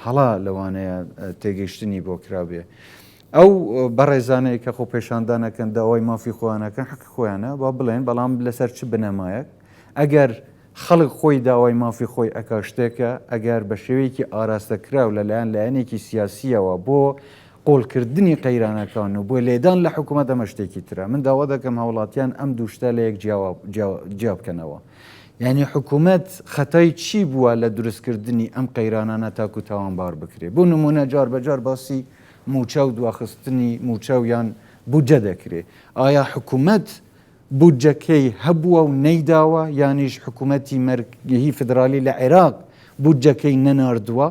B: هەڵا لەوانەیە تێگەیشتنی بۆ کرابێ. ئەو بەڕێزانەی کە خۆپێشاندان ئەکەن داوای مافی خۆیان ئەکەن حەقی خۆیانە با بڵێن بەڵام لەسەر چ بنەمایەک ئەگەر خەڵک خۆی داوای مافی خۆی ئەکا شتێکە ئەگەر بە شێوەیەکی ئاراستەکراو لەلایەن لایەنێکی سیاسیەوە بۆ قۆڵکردنی قەیرانەکان و بۆ لێدان لە حکوومەت ئەمە شتێکی ترە من داوا دەکەم هاوڵاتیان ئەم دوو شتە لە یەک جیا بکەنەوە. یانی حکومەت خەتای چی بووە لە دروستکردنی ئەم قەیرانانە تاکو تاوانبار بکرێ؟ بۆ نموونە جار بە جار باسی مووچە و دواخستنی مووچە و یان بودجە دەکرێ. ئایا حکومەت بودجەکەی هەبووە و نەیداوە یانیش حکومەتی مەرگهی فیدرالی لە عێراق بودجەکەی نەناردووە؟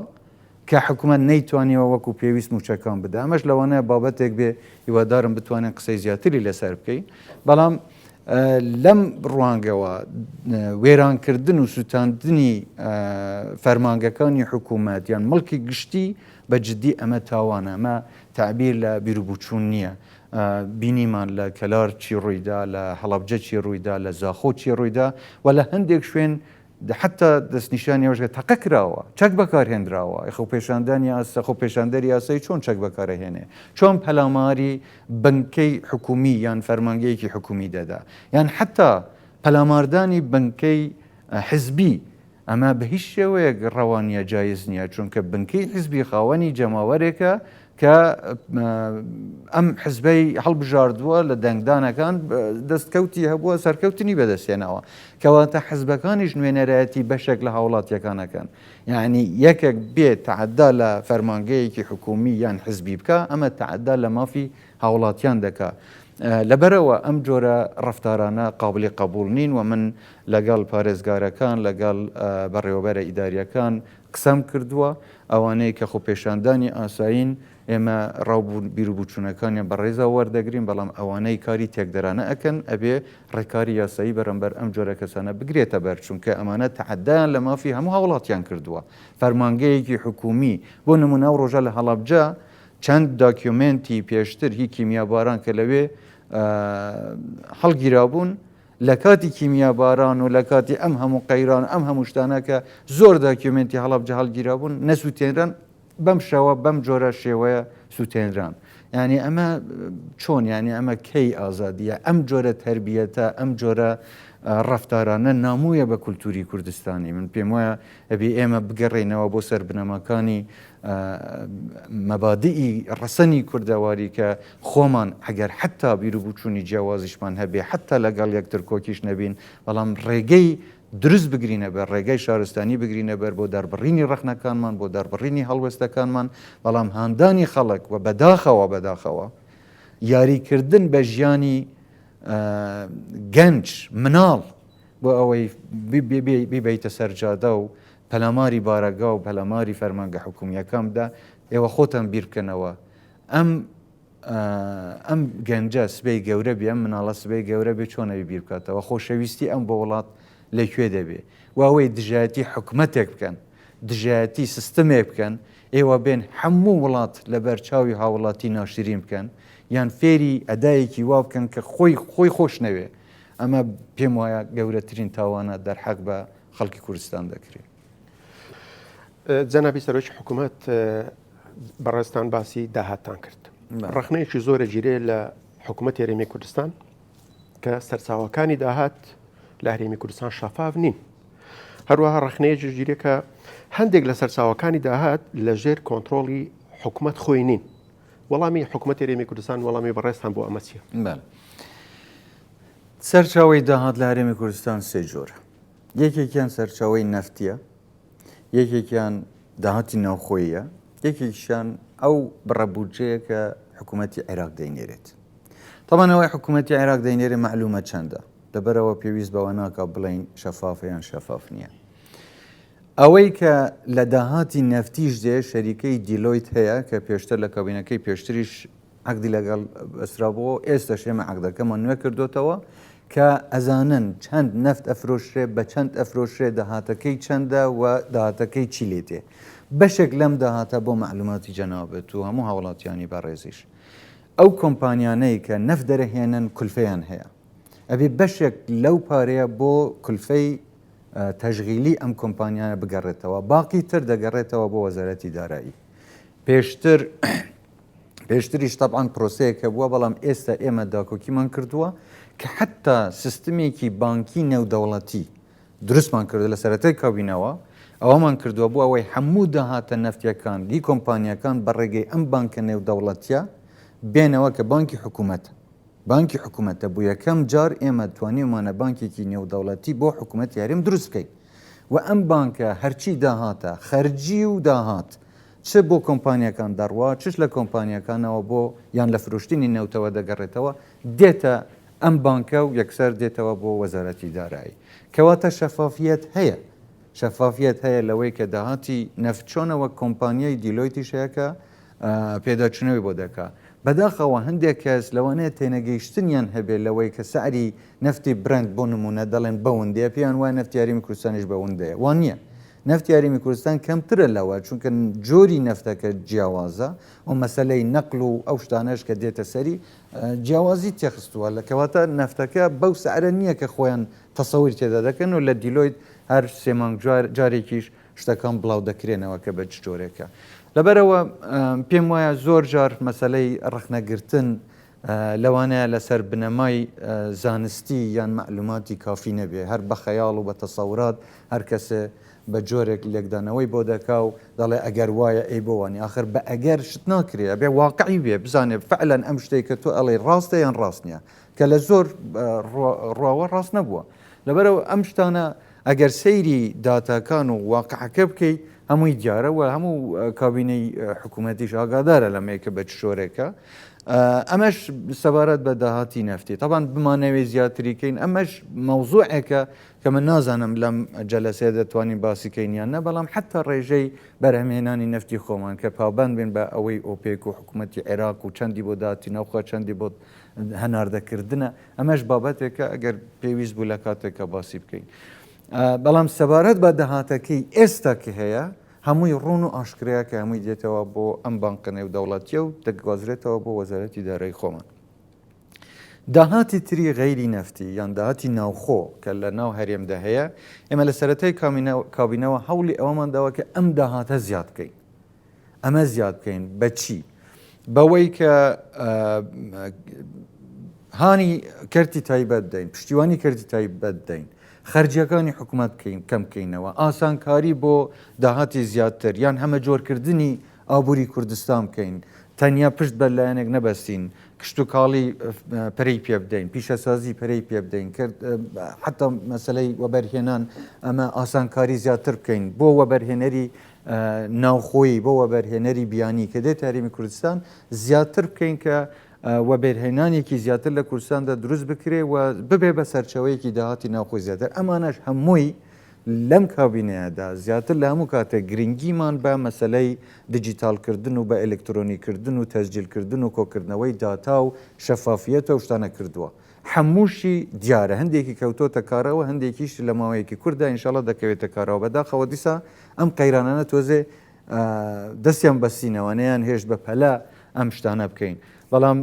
B: کە حکومەت نەیتوانیوە وەکو پێویست مووچەکان بدا، ئەمەش لەوانەیە بابەتێک بێ هیوادارم بتوانین قسەی زیاتری لەسەر بکەین، بەڵام لەم ڕوانگەوە وێرانکردن و سوتاندنی فەرمانگەکانی حکومەت یان مڵکی گشتی بە جدی ئەمە تاوانە، ئەمە تەعبیر لە بیروبوچوون نییە. بینیمان لە کەلار چی ڕوویدا، لە هەڵەبجە چی ڕوویدا، لە زاخۆ چی ڕوویدا و لە هەندێک شوێن حەتا دەستنیشانی ئەوەش کە تەقە کراوە، چەک بەکارهێنراوە، ئێ خۆپێشاندانی ئاسا، خۆپێشاندەری ئاسایی چۆن چەک بەکارئەهێنێ؟ چۆن پەلاماری بنکەی حکوومی یان فەرمانگەیەکی حکوومی دەدا؟ یان حەتا پەلاماردانی بنکەی حزبی ئەمە بە هیچ شێوەیەک ڕەوا نییە، جایز نییە، چونکە بنکەی حزبی خاوەنی جەماوەرێکە کە ئەم حزبەی هەڵبژاردووە لە دەنگدانەکان دەستکەوتی هەبووە سەرکەوتنی بەدەستهێناوە کەواتە حزبەکانیش نوێنەرایەتی بەشێک لە هاوڵاتیەکان ئەکەن یعنی یەکێک بێ تەعەدا لە فەرمانگەیەکی حکومی یان حزبی بکە ئەمە تەعەدا لە مافی هاوڵاتیان دەکا لەبەرئەوە ئەم جۆرە ڕەفتارانە قابلی قبوڵ نین و من لەگەڵ پارێزگارەکان لەگەڵ بەڕێوەبەرە ئیداریەکان قسەم کردووە، ئەوانەی کە خۆپێشاندانی ئاسایین، ئێمە ڕاو بیروبوچوونەکانیان بە ڕێزەوە وەردەگرین، بەڵام ئەوانەی کاری تێکدەرانە ئەکەن، ئەبێ ڕێکاری یاسایی بەرامبەر ئەم جۆرە کەسانە بگرێتە بەر، چونکە ئەمانە تەعەدایان لە مافی هەموو هاوڵاتیان کردووە. فەرمانگەیەکی حکوومی، بۆ نموونە ئەو ڕۆژە لە هەڵەبجە چەند داکیۆمێنتی پێشتر هی کیمیاباران کە لەوێ هەڵگیرابوون، لە کاتی کیمیاباران و لە کاتی ئەم هەموو قەیران و ئەم هەموو شتانە کە زۆر داکیۆمێنتی هەڵەبجە هەڵگیرابوون نەسووتێنران بەم شەوە بەم جۆرە شێوەیە سووتێنران یعنی ئەمە چۆن یعنی ئەمە کەی ئازادیە ئەم جۆرە تربیەتە ئەم جۆرە ڕفتارانە نامویە بە کولتوری کوردستانی من پێم وایە ئەبی ئێمە بگەڕێینەوە بۆ سەر بنەماکانی مەبادئی ڕەسەنی کوردەواری کە خۆمان ئەگەر حەتا بیروبوچوونی جیاوازیشمان هەبێ حەتا لەگەڵ یەکتر کۆکیش نەبین بەڵام ڕێگەی دروست بگرینە بەر ڕێگەی شارستانی بگرینە بەر بۆ دەربڕینی ڕەخنەکانمان بۆ دەربڕینی هەڵوێستەکانمان بەڵام هاندانی خەڵک و بەداخەوە بەداخەوە یاریکردن بە ژیانی گەنج مناڵ بۆ ئەوەی بیبەیتە سەر جادە و پەلاماری بارەگا و پەلاماری فەرمانگە حکومییەکان بدە، ئێوە خۆتان بیر بکەنەوە ئەم ئەم گەنجە سبەی گەورە بێ، ئەم مناڵە سبەی گەورە بێ چۆن ئەوی بیر بکاتەوە، خۆشەویستی ئەم بۆ وڵات لە کوێ دەبێ؟ و ئەوەی دژایەتی حکومەتێک بکەن، دژایەتی سیستمێک بکەن، ئێوە بێن هەموو وڵات لەبەر چاوی هاوڵاتی ناشرین بکەن، یان فێری ئەدایەکی وا بکەن کە خۆی خۆی خۆش نەوێ، ئەمە پێم وایە گەورەترین تاوانە دەرحەق بە خەڵکی کوردستان دەکرێت.
A: جەنابی سەرۆکی حکوومەت بەڕێزتان باسی داهاتتان کرد ڕخنەیەکی زۆرە گیرێ لە حکوومەت هەرێمی کوردستان کە سەرچاوەکانی داهات لە هەرێمی کوردستان شەفاف نین هەروەها ڕخنەیەکی گیرێ کە هەندێک لە سەرچاوەکانی داهات لە ژێر کۆنتترۆڵی حکوومەت خۆی نین وەڵامی حکوومەت هەرێمی کوردستان وەڵامی بەڕێزتان بۆ ئەمە چییە؟
B: سەرچاوەی داهات لە هەرێمی کوردستان سێ جۆرە. یەکێکیان سەرچاوەی نەفتیە، یەکێکیان داهاتی ناوخۆییە، یەکێکیشیان ئەو بڕە بودجەیە کە حکوومەتی عێراق دەینێرێت. تەبعەن ئەوەی حکوومەتی عێراق دەینێرێ مەعلومە چەندە، لەبەرئەوە پێویست بەوە ناکا بڵێین شەفافە یان شەفاف نییە. ئەوەی کە لە داهاتی نەفتیش دێ شەریکەی دیلۆیت هەیە کە پێشتر لە کابینەکەی پێشتریش عەقدی لەگەڵ بەسترابووە و ئێستاش ئێمە عەقدەکەمان نوێ کردۆتەوە کە ئەزانن چەند نەفت ئەفرۆشرێ بە چەند ئەفرۆشرێ داهاتەکەی چەندە و داهاتەکەی چی لێ دێ بەشێک لەم داهاتە بۆ مەعلوماتی جەنابت و هەموو هاوڵاتیانی بەڕێزیش ئەو کۆمپانیانەی کە نەفت دەرەهێنن کولفەیان هەیە ئەبێ بەشێک لەو پارەیە بۆ کولفەی تەشغیلی ئەم کۆمپانیانە بگەڕێتەوە باقی تر دەگەڕێتەوە بۆ وەزارەتی دارایی پێشتر پێشتریش تەبعەن پرۆسەیەک هەبووە، بەڵام ئێستا ئێمە داکۆکیمان کردووە کە حەتتا سیستمێکی بانکی نێودەوڵەتی دروستمان کردو لە سەرەتای کابینەوە ئەوەمان کردووە بۆ ئەوەی هەموو داهاتە نەفتیەکان ی کۆمپانیاکان بە ڕێگەی ئەم بانکە نێودەوڵەتیە بێنەوە کە بانکی حکوومەتە. بانکی حکومەتە بۆ یەکەم جار ئێمە توانیومانە بانکێکی نێودەوڵەتی بۆ حکومەتی هەرێم دروست بکەین و ئەم بانکە هەرچی داهاتە خەرجی و داهات چ بۆ کۆمپانیاکان دەڕوا چش لە کۆمپانیاکانەوە بۆ یان لە فرۆشتنی نەوتەوە دەگەڕێتەوە دێتە ئەم بانکە و یەکسەر دێتەوە بۆ وەزارەتی دارایی. کەواتە شەفافیەت هەیە. شەفافیەت هەیە لەوەی کە داهاتی نەفت چۆنە وەک کۆمپانیای دیلۆیتیش هەیە کە پێداچوونەوەی بۆ دەکا. بەداخەوە هەندێک کەس لەوانەیە تێنەگەیشتنیان هەبێ لەوەی کە سعری نەفتی برەنت بۆ نموونە دەڵێن بەوندەیە پێیان وایە نەفتی هەرێمی کوردستانیش بەوندەیە. وا نییە. نەفتی هەرێمی کوردستان کەمترە لەوە چونکە جۆری نەفتەکە جیاوازە و مەسەلەی نەقل و ئەو شتانەش کە دێتە سەری جیاوازی تێخستووە لە کەواتە نەفتەکە بەو سعرە نییە کە خۆیان تەسەوری تێدا دەکەن و لە دیلۆیت هەر سێ مانگ جارێکیش شتەکان بڵاو دەکرێنەوە کە بە چ جۆرێکە. لەبەرئەوە پێم وایە زۆر جار مەسەلەی ڕەخنەگرتن لەوانەیە لەسەر بنەمای زانستی یان مەعلوماتی کافی نەبێ، هەر بە خەیاڵ و بە تەسەورات هەر کەسێ بە جۆرێک لێکدانەوەی بۆ دەکا و دەڵێ ئەگەر وایە ئەی بۆ وانیە؟ ئاخر بە ئەگەر شت ناکرێ ئەبێ واقعی بێ بزانێ فعلەن ئەم شتەی کە تۆ ئەڵێی ڕاستە یان ڕاست نییە کە لە زۆر ڕواوە ڕاست نەبووە لەبەرئەوە ئەم شتانە ئەگەر سەیری داتاکان و واقعەکە بکەی هەمووی دیارە و هەموو کابینەی حکوومەتیش ئاگادارە لەمەیە کە بە چ شۆرێکە ئەمەش سەبارەت بە داهاتی نەفتی تەبان بمانەوێ زیاتری کەین ئەمەش مەوزوعێکە کە من نازانم لەم جەلەسەیە دەتوانین باسی کەین یان نە، بەڵام حەتا ڕێژەی بەرهەمهێنانی نەفتی خۆمان کە پابەند بین بە ئەوەی ئۆپێک و حکوومەتی عێراق و چەندی بۆ داهاتی ناوخۆ چەندی بۆ هەناردەکردنە، ئەمەش بابەتێکە ئەگەر پێویست بوو لە کاتێکا باسی بکەین. بەڵام سەبارەت بە داهاتەکەی ئێستا کە هەیە هەمووی ڕوون و ئاشکرایە کە هەمووی دێتەوە بۆ ئەم بانقە نێودەوڵەتییە و دەگوازرێتەوە بۆ وەزارەتی دارایی خۆمان. داهاتی تری غەیری نەفتی یان داهاتی ناوخۆ کە لە ناو هەرێمدا هەیە، ئێمە لە سەرەتای کابینەوە هەوڵی ئەوەمان داوە کە ئەم داهاتە زیاد بکەین. ئەمە زیاد بکەین بە چی؟ بەوەی کە هانی کەرتی تایبەت بدەین، پشتیوانی کەرتی تایبەت بدەین، خەرجیەکانی حکوومەت بکەین کەم بکەینەوە، ئاسانکاری بۆ داهاتی زیاتر یان هەمەجۆرکردنی ئابووری کوردستان بکەین، تەنیا پشت بە لایەنێک نەبەستین، کشتوکاڵی پەرەی پێ بدەین، پیشەسازی پەرەی پێ بدەین، حەتا مەسەلەی وەبەرهێنان ئەمە ئاسانکاری زیاتر بکەین بۆ وەبەرهێنەری ناوخۆیی، بۆ وەبەرهێنەری بیانی کە دێتە هەرێمی کوردستان زیاتر بکەین کە وەبەرهێنانێکی زیاتر لە کوردستاندا دروست بکرێ و ببێ بە سەرچاوەیەکی داهاتی ناوخۆی زیاتر. ئەمانەش هەمووی لەم کابینەیەدا زیاتر لە هەموو کاتێک گرنگیمان بە مەسەلەی دیجیتاڵکردن و بە ئەلکترۆنیکردن و تەسجیلکردن و کۆکردنەوەی داتا و شەفافیەت و ئەو شتانە کردووە. هەمووشی دیارە هەندێکی کەوتۆتە کارەوە هەندێکیش لە ماوەیەکی کورتدا ئینشاڵڵا دەکەوێتە کارەوە. بەداخەوە دیسان ئەم قەیرانانە تۆزێ دەستیان بەستینەوە نەیان هێشت بە پەلە ئەم شتانە بکەین. بەڵام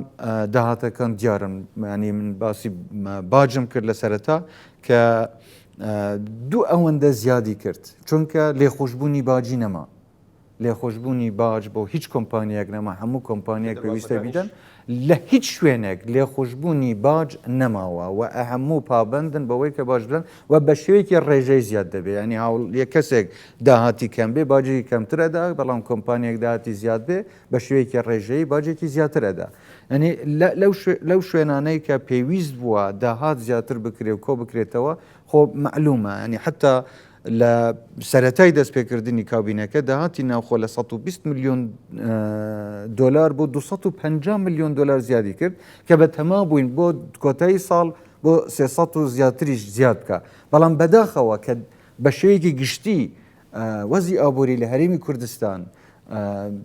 B: داهاتەکان دیارن ینی من باسی باجم کرد لە سەرەتا کە دوو ئەوەندە زیادی کرد چونکە لێخۆشببوونی باجی نەما لێخۆشببوونی باج بۆ هیچ کۆمپانیەک نەما هەموو کۆمپانیەک پێویستە بیدەن لە هیچ شوێنێک لێخۆشببوونی باج نەماوە و هەموو پابندن بەوەی کە باج بدەن و بە شێوەیەکی ڕێژەی زیاد دەبێت ینی هاوڵ یە کەسێک داهاتی کەم بێ باجی کەمترەدا بەڵام کۆمپانیەک داهاتی زیاد بێ بە شێوەیەکی ڕێژەیی باجێکی زیاتر ئەدا یعنی لەو شوێنانەی کە پێویست بووە داهات زیاتر بکرێ و کۆ بکرێتەوە خۆ مەعلومە ینی حتا لە سەرەتای دەستپێکردنی کابینەکە داهاتی ناوخۆ لە 120 میلیۆن دلار بۆ 250 میلیۆن دلار زیادی کرد کە بە تەما بووین بۆ کۆتایی ساڵ بۆ 300 و زیاتریش زیاد بکە بەڵام بەداخەوە کە بە شێوەیەکی گشتی وەزی ئابووری لە هەرێمی کوردستان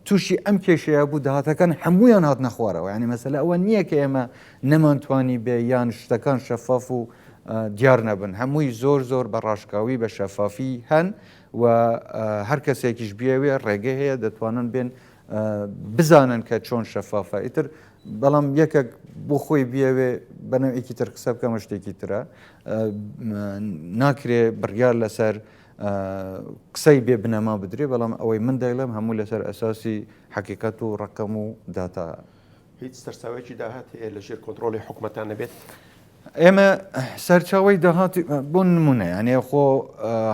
B: تووشی ئەم کێشەیە بوو داهاتەکان هەمویان هاتنە خوارەوە ینی مەسەلە ئەوە نییە کە ئێمە نەمانتوانی بێ یان شتەکان شەفاف و دیار نەبن هەمووی زۆر زۆر بە ڕاشکاوی بە شەفافی هەن و هەر کەسێکیش بیاوێ ڕێگە هەیە دەتوانن بێن بزانن کە چۆن شەفافە ئیتر بەڵام یەکێک بۆ خۆی بیاوێ بەنەوەیەکی تر قسە بکەمە شتێکی ترە ناکرێ بڕیار لەسەر قسەی بێ بنەما بدرێ بەڵام ئەوەی من دەیڵێم هەموو لەسەر ئەساسی حەقیقەت و ڕەقەم و داتا.
A: هیچ سەرچاوەیەکی داهات هەیە لە ژێر کۆنتڕۆڵی حکومەتان نەبێت؟
B: ئێمە سەرچاوەی داهات بۆ نمونە یانێ خۆ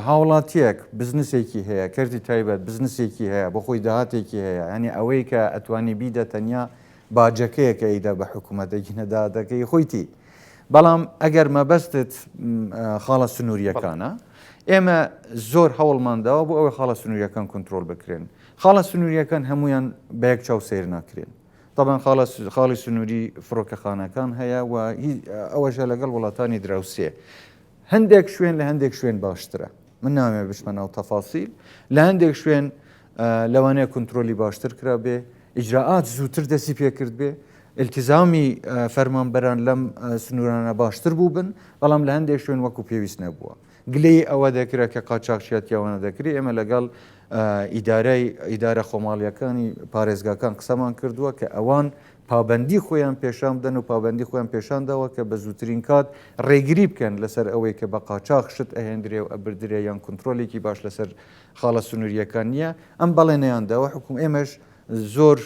B: هاوڵاتیەک بزنسێکی هەیە کەرتی تایبەت بزنسێکی هەیە بۆ خۆی داهاتێکی هەیە ینی ئەوەی کە ئەتوانی بیدە تەنیا باجەکەیە کە ئەیدا بە حکوومەت ئەگینە داهاتەکەی خۆیتی. بەڵام ئەگەر مەبەستت خاڵە سنووریەکانە ئێمە زۆر هەوڵمان داوە بۆ ئەوەی خاڵە سنووریەکان کۆنترۆل بکرێن. خاڵە سنووریەکان هەمویان بە یەک چاو سەیر ناکرێن. تەبعەن خاڵە خاڵی سنووری فڕۆکەخانەکان هەیە و ئەوەشە لەگەڵ وڵاتانی دراوسێ. هەندێک شوێن لە هەندێک شوێن باشترە. من نامەوێت بچمە ناو تەفاسیل. لە هەندێک شوێن لەوانەیە کونترۆلی باشتر کرابێ، ئیجرائات زووتر دەستی پێکرد بێ، ئیلتیزامی فەرمانبەران لەم سنوورانە باشتر بووبن، بەڵام لە هەندێک شوێن وەکو پێویست نەبووە. گلەیی ئەوە دەکرا کە قاچاخچیەتی ئەوانە دەکرێ، ئێمە لەگەڵ ئیدارەی ئیدارە خۆماڵییەکانی پارێزگاکان قسەمان کردووە کە ئەوان پابەندی خۆیان پێشان بدەن و پابەندی خۆیان پێشان داوە کە بە زووترین کات ڕێگری بکەن لەسەر ئەوەی کە بە قاچاخ شت ئەهێندرێ و ئەبردرێ یان کونترۆلێکی باش لەسەر خاڵە سنوورییەکان نییە، ئەم بەڵێنەیان داوە حکوم ئێمەش زۆر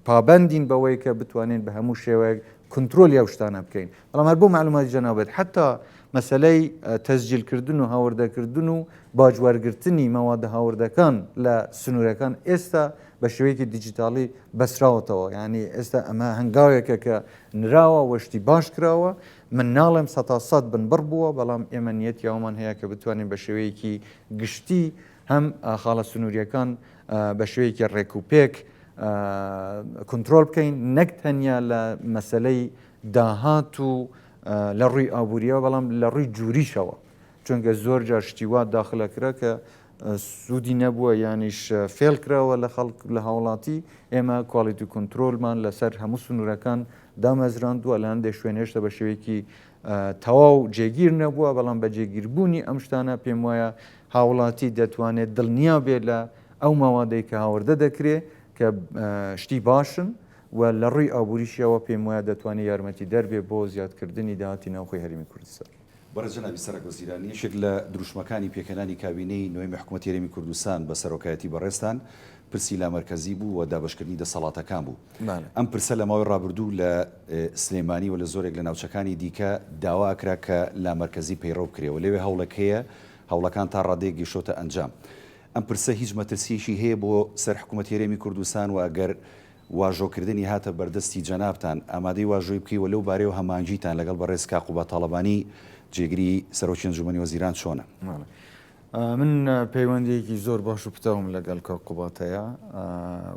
B: پابەندین بەوەی کە بتوانین بە هەموو شێوەیەک کونترۆلی ئەو شتانە بکەین. بەڵام هەر بۆ مەعلوماتی جەنابت حەتا مەسەلەی تەسجیلکردن و هاوردەکردن و باج وەرگرتنی مەوادە هاوردەکان لە سنوورەکان ئێستا بە شێوەیەکی دیجیتاڵی بەسراوەتەوە یانی ئێستا ئەمە هەنگاوێکە کە نراوە و شتی باش کراوە من ناڵێم سەتا سەد بنبڕ بووە بەڵام ئێمە نیەتی ئەوەمان هەیە کە بتوانین بە شێوەیەکی گشتی هەم خاڵە سنووریەکان بە شێوەیەکی ڕێک و پێک کونترۆل بکەین نەک تەنیا لە مەسەلەی داهات و لە ڕووی ئابووریەوە بەڵام لە ڕووی جوریشەوە چونکە زۆر جار شتی وا داخلە کرا کە سوودی نەبووە یانیش فێڵ کراوە لە خەڵک لە هاوڵاتی ئێمە quality control مان لەسەر هەموو سنوورەکان دامەزراندووە لە هەندێک شوێن هێشتا بە شێوەیەکی تەواو جێگیر نەبووە بەڵام بە جێگیربوونی ئەم شتانە پێم وایە هاوڵاتی دەتوانێت دڵنیا بێت لە ئەو مەوادەی کە هاوردە دەکرێت کە شتی باشن و لە ڕووی ئابووریشیەوە پێم وایە دەتوانێت یارمەتیدەر بێت بۆ زیادکردنی داهاتی ناوخۆی هەرێمی کوردستان.
C: بەڕێز جەنابی سەرەک وەزیران، یەکێک لە دروشمەکانی پێکهێنانی کابینەی نۆیەمی حکومەتی هەرێمی کوردستان بە سەرۆکایەتی بەڕێزتان پرسی لامەرکەزی بوو و دابەشکردنی دەسەڵاتەکان بوو. ئەم پرسە لە ماوەی ڕابردوو لە سلێمانی و لە زۆرێک لە ناوچەکانی دیکە داوا ئەکرا کە لامەرکەزی پەیڕەو بکرێ و لەوێ هەوڵێک هەیە، هەوڵەکان تا ڕادەیەک گەیشتۆتە ئەنجام. ئەم پرسە هیچ مەترسییەکی هەیە بۆ سەر حکومەتی هەرێمی کوردستان و ئەگەر واژۆکردنی هاتە بەردەستی جەنابتان ئامادەی واژۆی بکەی و لەو بارەیەوە هەماهەنگیتان لەگەڵ بەڕێز کاک قوباد تاڵەبانی جێگری سەرۆکی ئەنجومەنی وەزیران چۆنە؟
B: من پەیوەندیەکی زۆر باش و پتەوم لەگەڵ کاک قوباد هەیە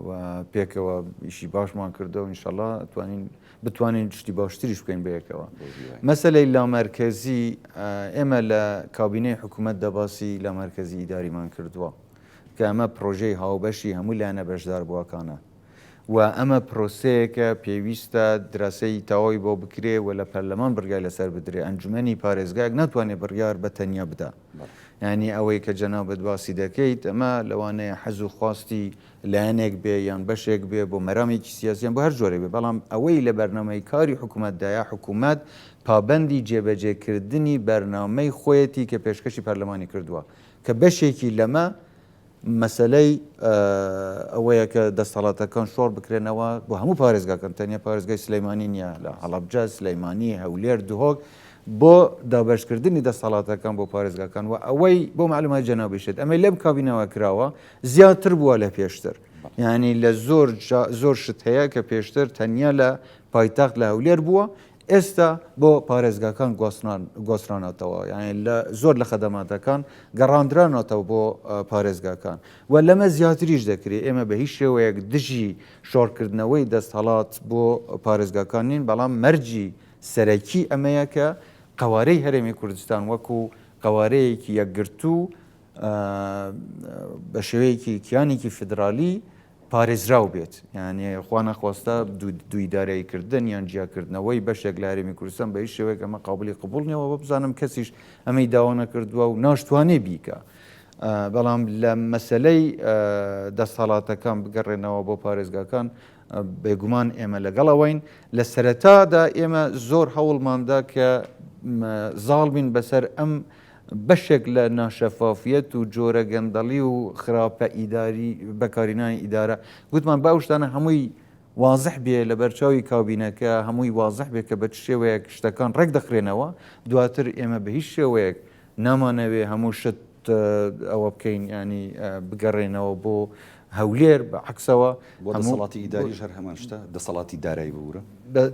B: و پێکەوە ئیشی باشمان کردەوە ئینشەڵا توانین بتوانین شتی باشتریش بکەین بەیەکەوە. مەسەلەی لامەرکەزی ئێمە لە کابینەی حکوومەتدا باسی لامەرکەزی ئیداریمان کردووە کە ئەمە پرۆژەی هاوبەشی هەموو لایەنە بەشداربووەکانە و ئەمە پرۆسەیەکە پێویستە دراسەی تەواوی بۆ بکرێ و لە پەرلەمان بڕیار لەسەر بدرێ ئەنجومەنی پارێزگایەک ناتوانێت بڕیار بە تەنیا بدا یانی ئەوەی کە جەنابت باسی دەکەیت ئەمە لەوانەیە حەز و خواستی لایەنێک بێ یان بەشێک بێ بۆ مەرامێکی سیاسی یان بۆ هەر جۆرێک بێ، بەڵام ئەوەی لە بەرنامەی کاری حکوومەتدایە، حکوومەت پابەندی جێبەجێکردنی بەرنامەی خۆیەتی کە پێشکەشی پەرلەمانی کردووە، کە بەشێکی لەمە مەسەلەی ئەوەیە کە دەستەڵاتەکان شۆڕ بکرێنەوە بۆ هەموو پارێزگاکان، تەنیا پارێزگای سلەیمانی نییە، لە هەڵەبجە، سلەیمانی، هەولێر، دهۆک، بۆ دابەشکردنی دەستەڵاتەکان بۆ پارێزگاکان و ئەوەی بۆ مەعلوماتی جەنابیشت ئەمەی لەم کابینەوە کراوە زیاتر بووە لە پێشتر یعنی لە زۆر زۆر شت هەیە کە پێشتر تەنیا لە پایتەخت لە هەولێر بووە ئێستا بۆ پارێزگاکان گواسترانەتەوە یعنی لە زۆر لە خەدەماتەکان گەڕاندرانەتەوە بۆ پارێزگاکان و لەمە زیاتریش دەکرێت ئێمە بە هیچ شێوەیەک دژی شۆڕکردنەوەی دەستهەڵات بۆ پارێزگاکان نین بەڵام مەرجی سەرەکی ئەمەیە کە قەوارەی هەرێمی کوردستان وەکو قەوارەیەکی یەکگرتوو بە شێوەیەکی کیانێکی فیدرالی پارێزراو بێت یعنی خوا نەخواستە دوویدارایی کردن یان جیاکردنەوەی بەشێک لە هەرێمی کوردستان بە هیچ شێوەیەک ئەمە قابلی قبوڵ نییەوە بزانم کەسیش ئەمەی داوا نەکردووە و ناشتوانێ بیکە بەڵام لە مەسلەی دەستهڵاتەکان بگەڕێنەوە بۆ پارێزگاکان بێگومان ئێمە لەگەڵ ئەوەین لە سەرەتادا ئێمە زۆر هەوڵماندا کە زاڵ بین بەسەر ئەم بەشێک لە ناشەفافیەت و جۆرە گەندەڵی و خراپە ئیداری بەکارینانی ئیدارە گوتمان با ئەو شتانە هەمووی وازح بێ لە بەرچاوی کابینەکە هەمووی وازح بێ کە بە چ شێوەیەک شتەکان ڕێک دەخرێنەوە دواتر ئێمە بە هیچ شێوەیەک نامانەوێ هەموو شت ئەوە بکەین ینی بگەڕێنەوە بۆ. هەولێر بە عەکسەوە.
C: بۆ دەسەڵاتی ئیداریش هەر هەمان شتە؟ دەسەڵاتی دارایی ببورە.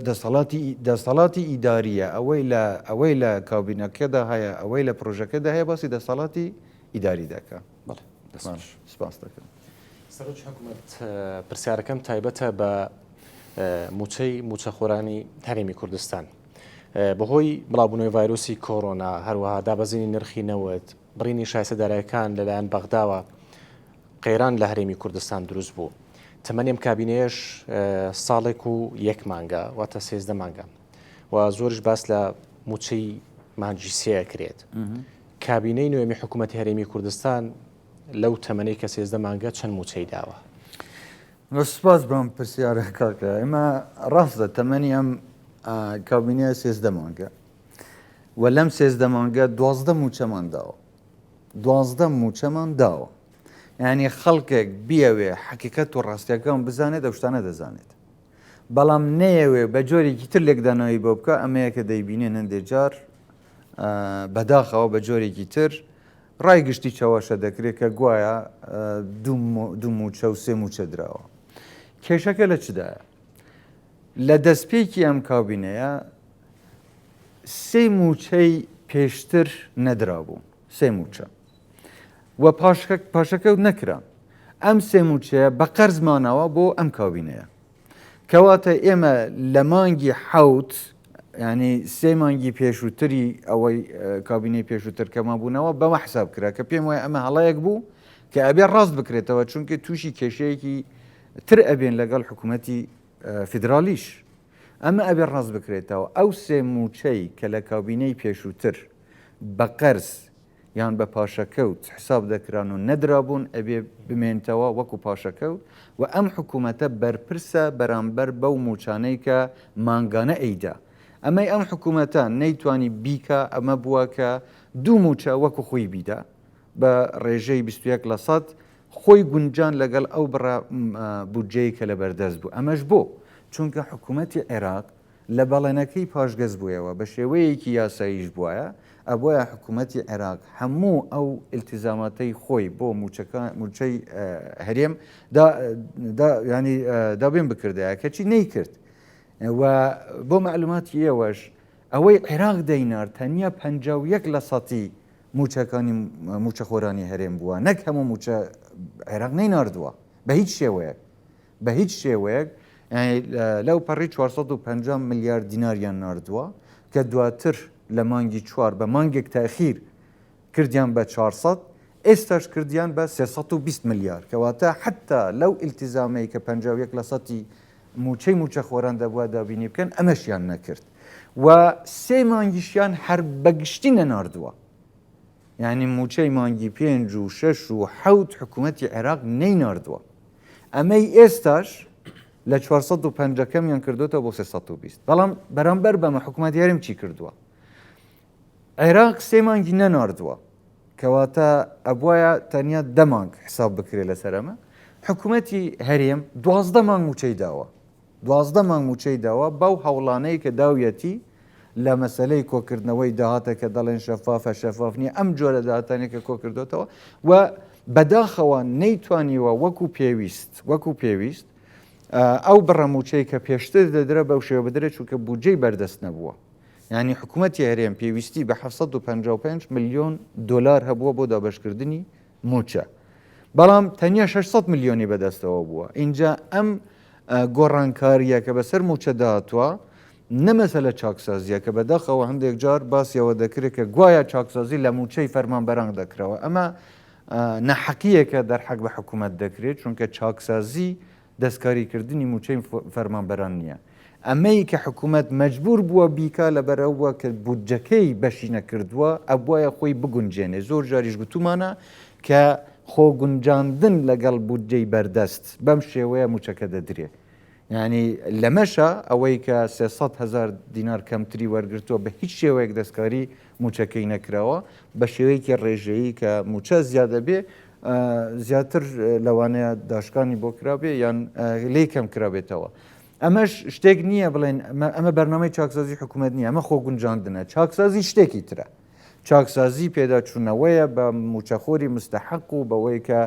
B: دەسەڵاتی دەسەڵاتی ئیدارییە، ئەوەی لە ئەوەی لە کابینەکەدا هەیە، ئەوەی لە پرۆژەکەدا هەیە باسی دەسەڵاتی ئیداری دەکا.
C: بەڵێ دەست خۆش.
B: سپاس دەکەم.
D: سەرۆکی حکومەت، پرسیارەکەم تایبەتە بە مووچەی مووچەخۆرانی هەرێمی کوردستان. بەهۆی بڵاوبوونەوەی ڤایرۆسی کۆرۆنا، هەروەها دابەزینی نرخی نەوت، بڕینی شایستە دارایەکان لەلایەن بەغداوە، قەیران لە هەرێمی کوردستان دروست بوو. تەمەنی ئەم کابینەیەش ساڵێک و یەک مانگە، واتە 13 مانگە و زۆریش باس لە مووچەی مانگی سێ ئەکرێت. کابینەی نوێمی حکوومەتی هەرێمی کوردستان لەو تەمەنەی کە 13 مانگە چەند مووچەی داوە؟
B: سپاس بۆم پرسیارە کاکە. ئێمە ڕاستە تەمەنی ئەم کابینەیە 13 مانگە و لەم 13 مانگە 12 مووچەمان داوە. 12 مووچەمان داوە. یعنی خەڵکێک بیەوێ حەقیقەت و ڕاستیەکان بزانێت ئەو شتانە دەزانێت. بەڵام نەیەوێ بە جۆرێکی تر لێکدانەوەی بۆ بکە ئەمەیە کە دەیبینێن هەندێک جار بەداخەوە بە جۆرێکی تر ڕای گشتی چەواشە دەکرێت کە گوایە دوو مووچە و سێ مووچە دراوە. کێشەکە لە چدایە؟ لە دەستپێکی ئەم کابینەیە سێ مووچەی پێشتر نەدرابوو، سێ مووچە و پاشەکەوت نەکرا. ئەم سێ مووچەیە بە قەرز مانەوە بۆ ئەم کابینەیە. کەواتە ئێمە لە مانگی حەوت ینی سێ مانگی پێشووتری ئەوەی کابینەی پێشووتر کەما بوونەوە بەمە حساب کرا کە پێم وایە ئەمە هەڵەیەک بوو کە ئەبێ ڕاست بکرێتەوە چونکە تووشی کێشەیەکی تر ئەبێن لەگەڵ حکوومەتی فیدرالیش ئەمە ئەبێ ڕاست بکرێتەوە ئەو سێ موچەی کە لە کابینەی پێشووتر بە قەرز یان بە پاشەکەوت حساب دەکران و نەدرابوون ئەبێ بمێنتەوە وەکو پاشەکەوت و ئەم حکوومەتە بەرپرسە بەرامبەر بەو مووچانەی کە مانگانە ئەیدا. ئەمەی ئەم حکوومەتە نەیتوانی بیکا ئەمە بووە کە دوو مووچە وەکو خۆی بیدا بە ڕێژەی 21 لە سەد خۆی گونجان لەگەڵ ئەو بڕە بودجەی کە لەبەردەست بوو. ئەمەش بۆ؟ چونکە حکوومەتی عێراق لە بەڵێنەکەی پاشگەز بوویەوە، بە شێوەیەکی یاساییش بوایە، ئەبوایە حکوومەتی عێراق هەموو ئەو ئیلتیزاماتەی خۆی بۆ مووچەکان مووچەی هەرێم دا دا یانی دابین بکردایە، کەچی نەیکرد و بۆ مەعلوماتی ئێوەش ئەوەی عێراق دەینارد تەنیا 51 لە سەتی مووچەکانی مووچەخۆرانی هەرێم بووە، نەک هەموو مووچە عێراق نەیناردووە بە هیچ شێوەیەک. بە هیچ شێوەیەک لەو پەڕی 450 ملیار دیناریان ناردووە کە دواتر لە مانگی چوار بە مانگێک تاخیر کردیان بە 400 ئێستاش کردیان بە 320 ملیار کەواتە حتا لەو ئیلتیزامەی کە 51 لە سەتی موچەی موچەخۆران دەبووە دابینی بکەن ئەمەشیان نەکرد و سێ مانگیشیان هەر بەگشتی نەناردووە یانی مووچەی مانگی پێنج و شەش و حەوت حکوومەتی عێراق نەیناردووە. ئەمەی ئێستاش لە 450 کەمیان کردوێتەوە بۆ 320 بەڵام بەرامبەر بەمە حکوومەتی هەرێم چی کردووە؟ عێراق سێ مانگی نەناردووە کەواتە ئەبواە تەنیا دە مانگ حساب بکرێت لەسەر ئەمە حکوومەتی هەرێم دوازدە مانگ مووچەی داوە 12 مانگ مووچەی داوە بەو هەوڵانەی کە داویەتی لە مەسەلەی کۆکردنەوەی داهاتە کە دەڵێن شەفافە شەفاف نییە ئەم جۆرە داهاتانەی کە کۆکردۆتەوە و بەداخەوە نەیتوانیوە وەکو پێویست وەکو پێویست ئەو بڕە مووچەی کە پێشتر دەدرا بەو شێوە بدرێت چونکە بودجەی بەردەست نەبووە یعنی حکوومەتی هەرێم پێویستی بە 755 میلیۆن دلار هەبووە بۆ دابەشکردنی مووچە بەڵام تەنیا 600 میلیۆنی بەدەستەوە بووە اینجا ئەم گۆڕانکارییە کە بەسەر مووچەدا هاتووە نە مەسەلە چاکسازییە کە بەداخەوە هەندێک جار باسی ئەوە دەکرێت کە گوایا چاکسازی لە مووچەی فەرمانبەران دەکرەوە ئەمە ناحەقییەکە دەرحەق بە حکوومەت دەکرێت چونکە چاکسازی دەستکاریکردنی مووچەی فەرمانبەران نییە ئەمەی کە حکوومەت مەجبور بووە بیکا لەبەر ئەو بووە کە بودجەکەی بەشی نەکردووە ئەبوایە خۆی بگونجێنێ زۆر جاریش گوتومانە کە خۆ گونجاندن لەگەڵ بودجەی بەردەست بەم شێوەیە مووچەکە دەدرێ یانی لەمەشا ئەوەی کە 300 هەزار دینار کەمتری وەرگرتووە بە هیچ شێوەیەک دەستکاری مووچەکەی نەکراوە بە شێوەیەکی ڕێژەیی کە مووچە زیادە بێ زیاتر لەوانەیە داشکانی بۆ کرابێ یان لێی کەم کرابێتەوە. ئەمەش شتێک نییە بڵێن ئەمە بەرنامەی چاکسازی حکوومەت نییە ئەمە خۆگونجاندنە چاکسازی شتێکی ترە. چاکسازی پێداچوونەوەیە بە مووچەخۆری مستەحەق و بەوەی کە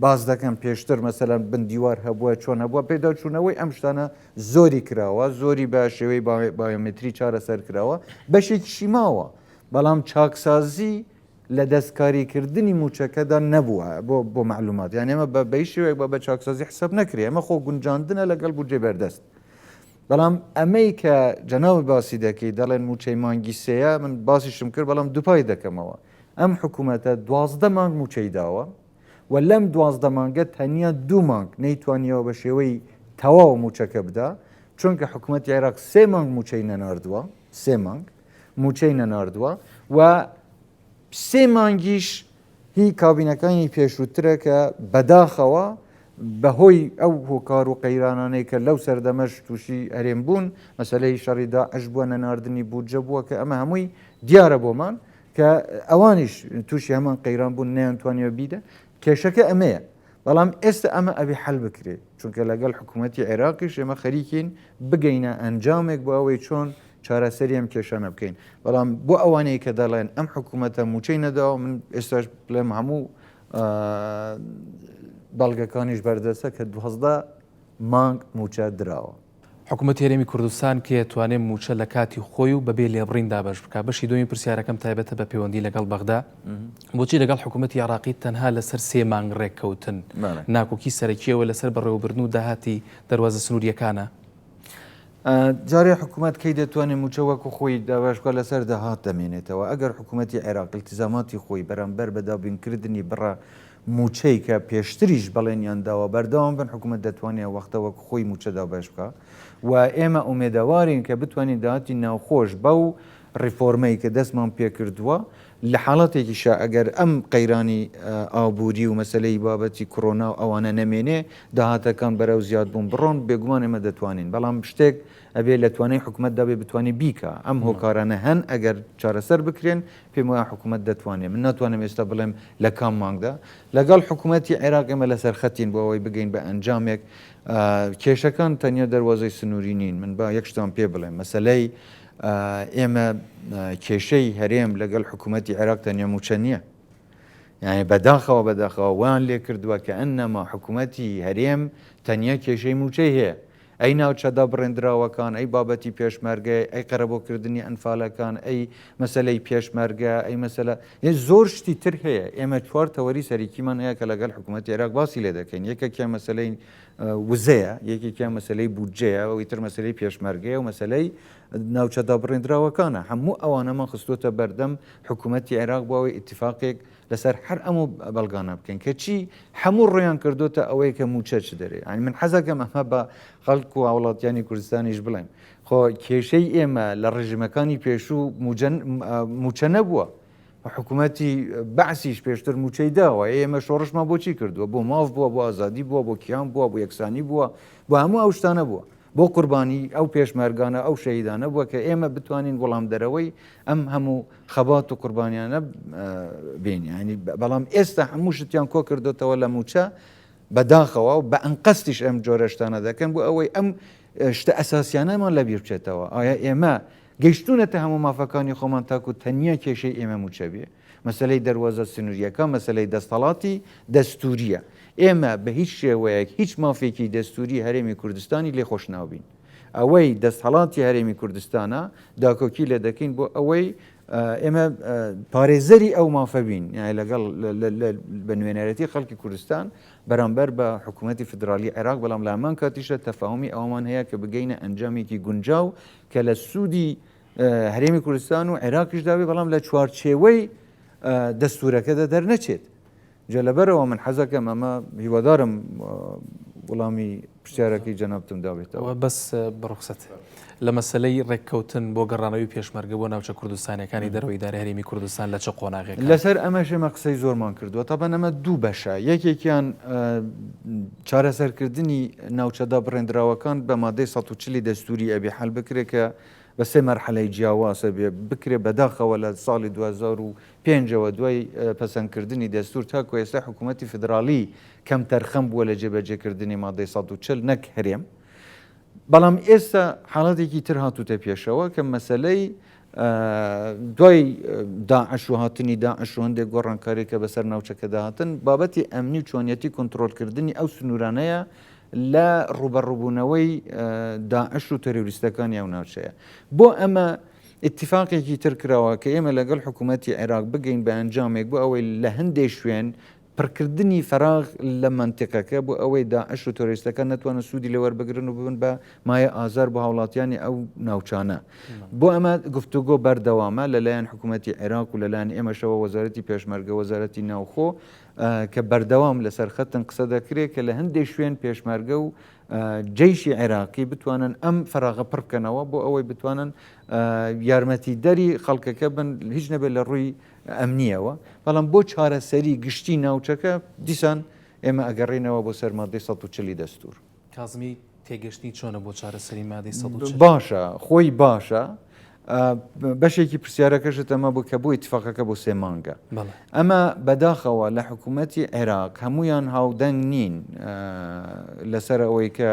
B: باس دەکەن پێشتر مەسەلەن بن دیوار هەبووە چۆن هەبووە پێداچوونەوەی ئەم شتانە زۆری کراوە زۆری بە شێوەی بایۆمەتری چارەسەر کراوە بەشێکیشی ماوە بەڵام چاکسازی لە دەستکاریکردنی مووچەکەدا نەبووە بۆ بۆ معلومات یان ئێمە بە بەی شێوەیەک بە بە چاکسازی حساب نەکرێ ئەمە خۆ گونجاندنە لەگەڵ بودجەی بەردەست بەڵام ئەمەی کە جەنابت باسی دەکەی دەڵێن مووچەی مانگی سێیە من باسیشم کرد بەڵام دووپای دەکەمەوە ئەم حکوومەتە 12 مانگ مووچەی داوە و لەم 12 مانگە تەنیا دوو مانگ نەیتوانیەوە بە شێوەی تەواو مووچەکە بدا چونکە حکوومەتی عێراق سێ مانگ مووچەی نەناردووە سێ مانگ مووچەی نەناردووە و سێ مانگیش هی کابینەکانی پێشووترە کە بەداخەوە بەهۆی ئەو هۆکار و قەیرانانەی کە لەو سەردەمەش تووشی هەرێم بوون، مەسەلەی شەڕی داعش بووە، نەناردنی بودجە بووە کە ئەمە هەمووی دیارە بۆمان کە ئەوانیش تووشی هەمان قەیران بوون نەیانتوانیوە بیدەن. کێشەکە ئەمەیە. بەڵام ئێستا ئەمە ئەبێ حەل بکرێت، چونکە لەگەڵ حکوومەتی عێراقیش ئێمە خەریکین بگەینە ئەنجامێک بۆ ئەوەی چۆن چارەسەری ئەم کێشانە بکەین بەڵام بۆ ئەوانەی کە دەڵێن ئەم حکوومەتە مووچەی نەداوە من ئێستاش بڵێم هەموو بەڵگەکانیش بەردەستە کە 12 مانگ مووچە دراوە.
E: حکومەتی هەرێمی کوردستان کێ توانێ مووچە لە کاتی خۆی و بەبێ لێبڕین دابەش بکا؟ بەشی دووەمی پرسیارەکەم تایبەتە بە پەیوەندی لەگەڵ بەغدا. بۆچی لەگەڵ حکومەتی عێراقی تەنها لەسەر سێ مانگ ڕێککەوتن؟ ناکۆکی سەرەکییەوە لەسەر بەڕێوەبردن و داهاتی دەروازە سنوورییەکانە؟
B: جارێ حکومەت کەی دەتوانێت مووچە وەکو خۆی دابەش بکات لەسەر داهات دەمێنێتەوە ئەگەر حکومەتی عێراق ئیلتیزاماتی خۆی بەرامبەر بە دابینکردنی بڕە مووچەی کە پێشتریش بەڵێنیان داوە بەردەوام بن حکومەت دەتوانێت وەختە وەکو خۆی مووچە دابەش بکات و ئێمە ئومێدەوارین کە بتوانین داهاتی ناوخۆش بەو ڕیفۆرمەی کە دەستمان پێکردووە لە حاڵەتێکیشا ئەگەر ئەم قەیرانی ئابووری و مەسەلەی بابەتی کڕۆنا و ئەوانە نەمێنێ، داهاتەکان بەرەو زیادبوون بڕۆن، بێگومان ئێمە دەتوانین. بەڵام شتێک ئەبێ لە توانای حکومەتدا بێ بتوانێ بیکا. ئەم هۆکارانە هەن ئەگەر چارەسەر بکرێن، پێم وایە حکومەت دەتوانێ. من ناتوانم ئێستا بڵێم لە کام مانگدا. لەگەڵ حکومەتی عێراق ئێمە لەسەر خەتین بۆ ئەوەی بگەین بە ئەنجامێک. کێشەکان تەنیا دەروازەی سنووری نین. من با یەک شتان پێ بڵێم. مەسەلەی ئێمە کێشەی هەرێم لەگەڵ حکوومەتی عێراق تەنیا مووچە نییە. یعنی بەداخەوە بەداخەوە وان لێ کردووە کە ئەنەما حکوومەتی هەرێم تەنیا کێشەی مووچەی هەیە. ئەی ناوچە دابڕێندراوەکان، ئەی بابەتی پێشمەرگە، ئەی قەرەبۆکردنی ئەنفالەکان، ئەی مەسەلەی پێشمەرگە، ئەی مەسەلە زۆر شتی تر هەیە. ئێمە چوار تەوەری سەرەکیمان هەیە کە لەگەڵ حکوومەتی عێراق باسی لێ دەکەین. یەکێکیان مەسەلەی وزەیە، یەکێکیان مەسەلەی بودجەیە، ئەوی تر مەسەلەی پێشمەرگەیە و مەسەلەی ناوچە دابڕێندراوەکانە. هەموو ئەوانەمان خستووەتە بەردەم حکوومەتی عێراق بۆ ئەوەی ئیتیفاقێک لەسەر هەر ئەم بەڵگانە بکەین. کەچی هەموو ڕوویان کردووەتە ئەوەی کە مووچە چ دەرێ. یانی من حەزەکەم ئەمە بە خەڵک و هاوڵاتیانی کوردستانیش بڵێم. خۆ کێشەی ئێمە لە ڕژیمەکانی پێشوو مووچە نەبووە. حکومەتی بەعسیش پێشتر مووچەی داوە، ئێمە شۆڕشمان بۆ چی کردووە؟ بۆ ماف بووە، بۆ ئازادی بووە، بۆ کیان بووە، بۆ یەکسانی بووە، بۆ هەموو ئەو شتانە بووە. بۆ قوربانی ئەو پێشمەرگانە، ئەو شەهیدانە بووە کە ئێمە بتوانین وەڵامدەرەوەی ئەم هەموو خەبات و قوربانیانە بین. یانی بەڵام ئێستا هەموو شتیان کۆ کردوتەوە لە مووچە بەداخەوە و بە ئەنقەستیش ئەم جۆرە شتانە دەکەن بۆ ئەوەی ئەم شتە ئەساسیانەمان لەبیر بچێتەوە. ئایا ئێمە گەیشتوونەتە هەموو مافەکانی خۆمان تاکو تەنیا کێشەی ئێمە مووچە بێ؟ مەسەلەی دەروازە سنوورییەکان مەسەلەی دەستەڵاتی دەستوورییە. ئێمە بە هیچ شێوەیەک هیچ مافێکی دەستووری هەرێمی کوردستانی لێ خۆش نابین. ئەوەی دەستهەڵاتی هەرێمی کوردستانە داکۆکی لێ دەکەین بۆ ئەوەی ئێمە پارێزەری ئەو مافە بین یانی لەگەڵ بە نوێنەرەتی خەڵکی کوردستان بەرامبەر بە حکوومەتی فیدرالی عێراق بەڵام لە هەمان کاتیشە تەفاهمی ئەومان هەیە کە بگەینە ئەنجامێکی گونجاو کە لە سوودی هەرێمی کوردستان و عێراقیشدا بێ بەڵام لە چوارچێوەی دەستورەکەدا دەرنەچێت جا لەبەرەوە من حەزەکەم ئەمە هیوادارم وەڵامی پرسیارەکەی جەنابتم دابێتەوە.
E: بەس بەڕوخسەت لە مەسەلەی ڕێککەوتن بۆ گەڕانەوەی پێشمەرگە بۆ ناوچە کوردستانیەکانی دەرەوەی ئیدارەی هەرێمی کوردستان لە چ قۆناغێکە؟
B: لەسەر ئەمەش ئێمە قسەی زۆرمان کردووە تەبەن ئەمە دوو بەشە یەکێکیان چارەسەرکردنی ناوچە دابڕێندراوەکان بە مادەی 140 دەستوری ئەبێ حەل بکرێ کە بە سێ مەرحەلەی جیاواز ئەبێ بکرێ بەداخەوە لە ساڵی 2005ەوە دوای پەسەندکردنی دەستور تاکو ئێستا حکوومەتی فیدراڵی کەمتەرخەم بووە لە جێبەجێکردنی مادەی 140 نەک هەرێم بەڵام ئێستا حاڵەتێکی تر هاتووتە پێشەوە کە مەسەلەی. دوای داعش و هاتنی داعش و هەندێک گۆڕانکاری کە بەسەر ناوچەکەدا هاتن، بابەتی ئەمنی و چۆنیەتی کۆنترۆڵکردنی ئەو سنوورانەیە لە ڕووبەڕووبوونەوەی داعش و تێرۆریستەکانی ئەو ناوچەیە. بۆ ئەمە ئیتیفاقێکی تر کراوە کە ئێمە لەگەڵ حکوومەتی عێراق بگەین بە ئەنجامێک بۆ ئەوەی لە هەندێک شوێن پڕکردنی فەراغ لە مەنتیقەکە بۆ ئەوەی داعش و تۆرۆریستەکان نەتوانن سوودی لێ وەربگرن و ببن بە مایە ئازار بۆ هاوڵاتیانی ئەو ناوچانە. بۆ ئەمە گفتوگۆ بەردەوامە لەلایەن حکوومەتی عێراق و لەلایەن ئێمەشەوە وەزارەتی پێشمەرگە، وەزارەتی ناوخۆ کە بەردەوام لەسەر خەتن قسە دەکرێت کە لە هەندێک شوێن پێشمەرگە و جەیشی عێراقی بتوانن ئەم فەراغە پڕ بکەنەوە بۆ ئەوەی بتوانن یارمەتیدەری خەڵکەکە بن هیچ نەبێت لە ڕووی ئەمنییەوە، بەڵام بۆ چارەسەری گشتی ناوچەکە دیسان ئێمە ئەگەڕێینەوە بۆ سەر مادەی 140 ی دەستوور.
E: کازمی تێگەشتنی چۆنە بۆ چارەسەری مادەی 140؟
B: باشە، خۆی باشە. بەشێکی پرسیارەکەشت ئەمە بوو کە بۆ ئیتفاقەکە بۆ سێ مانگە. ئەمە بەداخەوە لە حکوومەتی عێراق هەمویان هاودەنگ نین لەسەر ئەوەی کە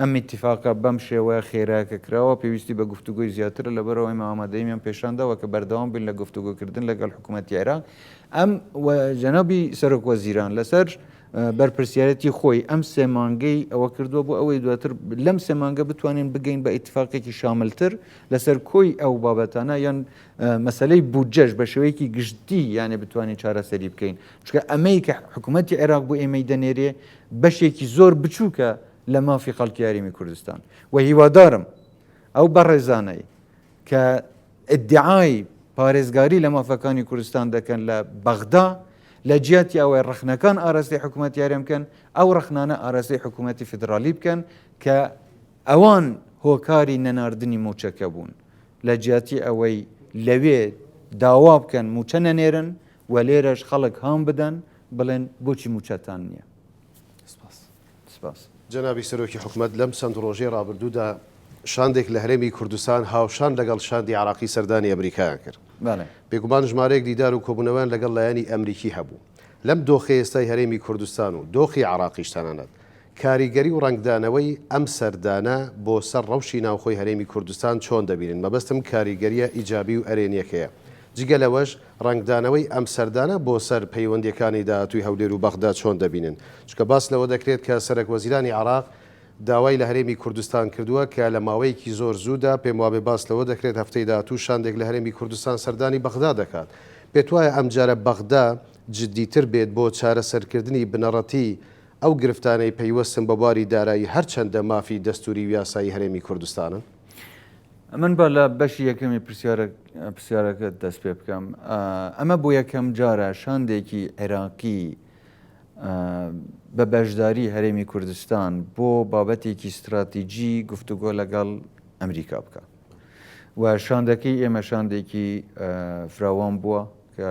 B: ئەم ئیتیفاقە بەم شێوەیە خێرا کە کراوە پێویستی بە گفتوگۆی زیاترە، لەبەرئەوە ئێمە ئامادەییمان پێشانداوە کە بەردەوام بین لە گفتوگۆکردن لەگەڵ حکوومەتی عێراق. ئەم و جەنابی سەرۆک وەزیران لەسەر بەرپرسیارەتی خۆی ئەم سێ مانگەی ئەوە کردووە بۆ ئەوەی دواتر لەم سێ مانگە بتوانین بگەین بە ئیتیفاقێکی شاملتر لەسەر کۆی ئەو بابەتانە یان مەسەلەی بودجەش بە شێوەیەکی گشتی یانێ بتوانین چارەسەری بکەین، چونکە ئەمەی کە حکوومەتی عێراق بۆ ئێمەی دەنێرێ بەشێکی زۆر بچووکە لە مافی خەڵکی هەرێمی کوردستان و هیوادارم ئەو بەڕێزانەی کە ئیدعای پارێزگاری لە مافەکانی کوردستان دەکەن لە بەغدا لە جیاتی ئەوەی ڕەخنەکان ئاراستەی حکوومەتی هەرێم بکەن ئەو ڕەخنانە ئاراستەی حکوومەتی فیدراڵی بکەن کە ئەوان هۆکاری نەناردنی مووچەکە بوون لە جیاتی ئەوەی لەوێ داوا بکەن مووچە نەنێرن و لێرەش خەڵک هان بدەن بڵێن بۆچی مووچەتان نییە.
E: سپاس.
B: سپاس.
F: جەنابی سەرۆکی حکومەت لەم چەند ڕۆژەی ڕابردوودا شاندێک لە هەرێمی کوردستان هاوشان لەگەڵ شاندی عێراقی سەردانی ئەمریکایان کرد.
B: بەڵێ.
F: بێگومان ژمارەیەک دیدار و کۆبوونەوەیان لەگەڵ لایەنی ئەمریکی هەبوو. لەم دۆخەی ئێستای هەرێمی کوردستان و دۆخی عێراقیش تەنانەت، کاریگەری و ڕەنگدانەوەی ئەم سەردانە بۆ سەر ڕەوشی ناوخۆی هەرێمی کوردستان چۆن دەبینن، مەبەستم کاریگەرییە ئیجابی و ئەرێنییەکەیە. جگە لەوەش ڕەنگدانەوەی ئەم سەردانە بۆ سەر پەیوەندییەکانی داهاتووی هەولێر و بەغدا چۆن دەبینن؟ چونکە باس لەوە دەکرێت کە سەرەکوەزیرانی عێراق داوای لە هەرێمی کوردستان کردووە کە لە ماوەیەکی زۆر زوودا، پێموابێ باس لەوە دەکرێت هەفتەی داهاتوو شاندێک لە هەرێمی کوردستان سەردانی بەغدا دەکات. پێتوایە ئەمجارە بەغدا جدیتر بێت بۆ چارەسەرکردنی بنەڕەتی ئەو گرفتانەی پەیوەستن بە بواری دارایی هەرچەندە مافی دەستووری و یاسایی هەرێمی کوردستانن؟
B: من با لە بەشی یەکەمی پرسیارەکەت دەست پێ بکەم. ئەمە بۆ یەکەم جارە شاندێکی عێراقی بە بەشداری هەرێمی کوردستان بۆ بابەتێکی ستراتیجی گفتوگۆ لەگەڵ ئەمریکا بکە و شاندەکەی ئێمە شاندێکی فراوان بووە کە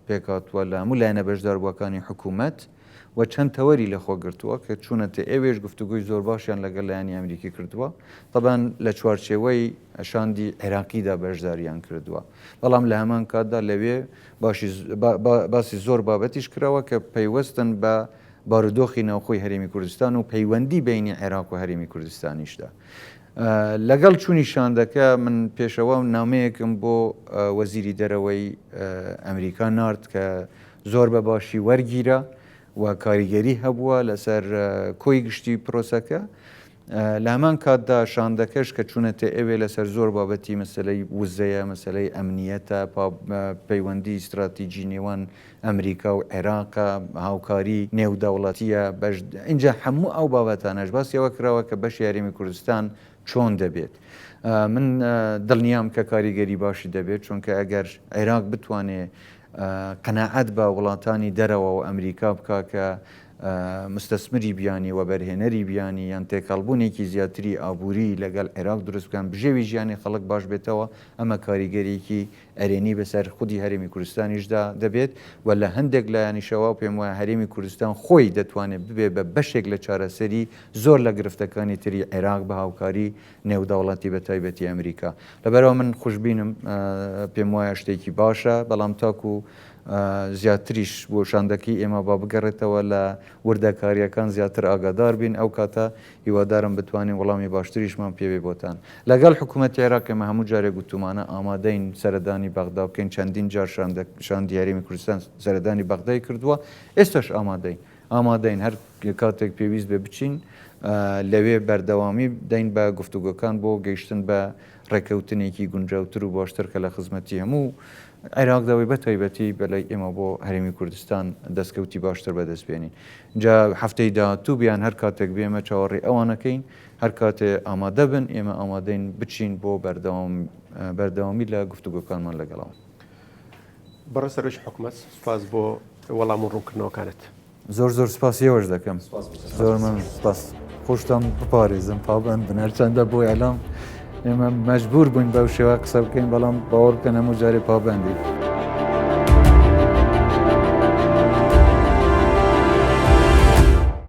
B: پێکهاتووە لە هەموو لایەنە بەشداربووەکانی حکوومەت و چەند تەوەری لەخۆ گرتووە کە چوونەتە ئێوێش گفتوگۆی زۆر باشیان لەگەڵ لایەنی ئەمریکی کردووە تەبان لە چوارچێوەی شاندی عێراقیدا بەشداریان کردووە بەڵام لە هەمان کاتدا لەوێ باشی باسی زۆر بابەتیش کراوە کە پەیوەستن بە بارودۆخی ناوخۆی هەرێمی کوردستان و پەیوەندی بینی عێراق و هەرێمی کوردستانیشدا. لەگەڵ چوونی شاندەکە من پێشەوا نامەیەکم بۆ وەزیری دەرەوەی ئەمریکا نارد کە زۆر بە باشی وەرگیرا و کاریگەری هەبووە لەسەر کۆی گشتی پرۆسەکە. لە هەمان کاتدا شاندەکەش کە چوونەتە ئەوێ لەسەر زۆر بابەتی مەسەلەی وزەیە، مەسەلەی ئەمنیەتە، پەیوەندی ستراتیجی نێوان ئەمریکا و عێراقە، هاوکاری نێودەوڵەتییە، بەش ئینجا هەموو ئەو بابەتانەش باسی ئەوە کراوە کە بەشی هەرێمی کوردستان چۆن دەبێت. من دڵنیام کە کاریگەری باشی دەبێت، چونکە ئەگەر عێراق بتوانێ قەناعەت بە وڵاتانی دەرەوە و ئەمریکا بکا کە مستەسمری بیانی، وەبەرهێنەری بیانی یان تێکەڵبوونێکی زیاتری ئابووری لەگەڵ عێراق دروست بکەن، بژێوی ژیانی خەڵک باش بێتەوە، ئەمە کاریگەریی ئەرێنی بەسەر خودی هەرێمی کوردستانیشدا دەبێت و لە هەندێک لایەنیشەوە پێم وایە هەرێمی کوردستان خۆی دەتوانێت ببێت بە بەشێک لە چارەسەری زۆر لە گرفتەکانی تری عێراق بە هاوکاری نێودەوڵەتی بە تایبەتی ئەمریکا. لەبەرئەوە من خوشبینم پێم وایە شتێکی باشە، بەڵام تاکو. زیاتریش بۆ شاندەکەی ئێمە با بگەڕێتەوە لە وردەکارییەکان زیاتر ئاگادار بین ئەو کاتە هیوادارم بتوانین وەڵامی باشتریشمان پێ بێ بۆتان. لەگەڵ حکوومەتی عێراق ئێمە هەموو جارێک گوتوومانە ئامادەین سەردانی بەغدا بکەین، چەندین جار شاندی هەرێمی کوردستان سەردانی بەغدای کردووە، ئێستاش ئامادەین. ئامادەین هەر کاتێک پێویست بێ بچین لەوێ بەردەوامی بدەین بە گفتوگۆکان بۆ گەیشتن بە ڕێککەوتنێکی گونجاوتر و باشتر کە لە خزمەتی هەموو عێراقدا و بە تایبەتی بەلای ئێمە بۆ هەرێمی کوردستان دەستکەوتی باشتر بەدەست بێنین. جا هەفتەی داهاتوو بیان هەر کاتێک بێ ئێمە چاوەڕێی ئەوانەکەین، هەر کاتێ ئامادە بن ئێمە ئامادەین بچین بۆ بەردەوام بەردەوامی لە گفتوگۆکانمان لەگەڵ ئەوان.
A: بەڕێز سەرۆکی حکومەت سوپاس بۆ وەڵام و ڕوونکردنەوەکانت.
B: زۆر زۆر سپاسی ئێوەش دەکەم. زۆر مەمنون سپاس. خۆشتان بپارێزن پابەند بن هەرچەندە بۆ ئیعلام ئێمە مەجبور بووین بەو شێوە قسە بکەین بەڵام باوەڕ بکەن هەموو جارێ پابەندین.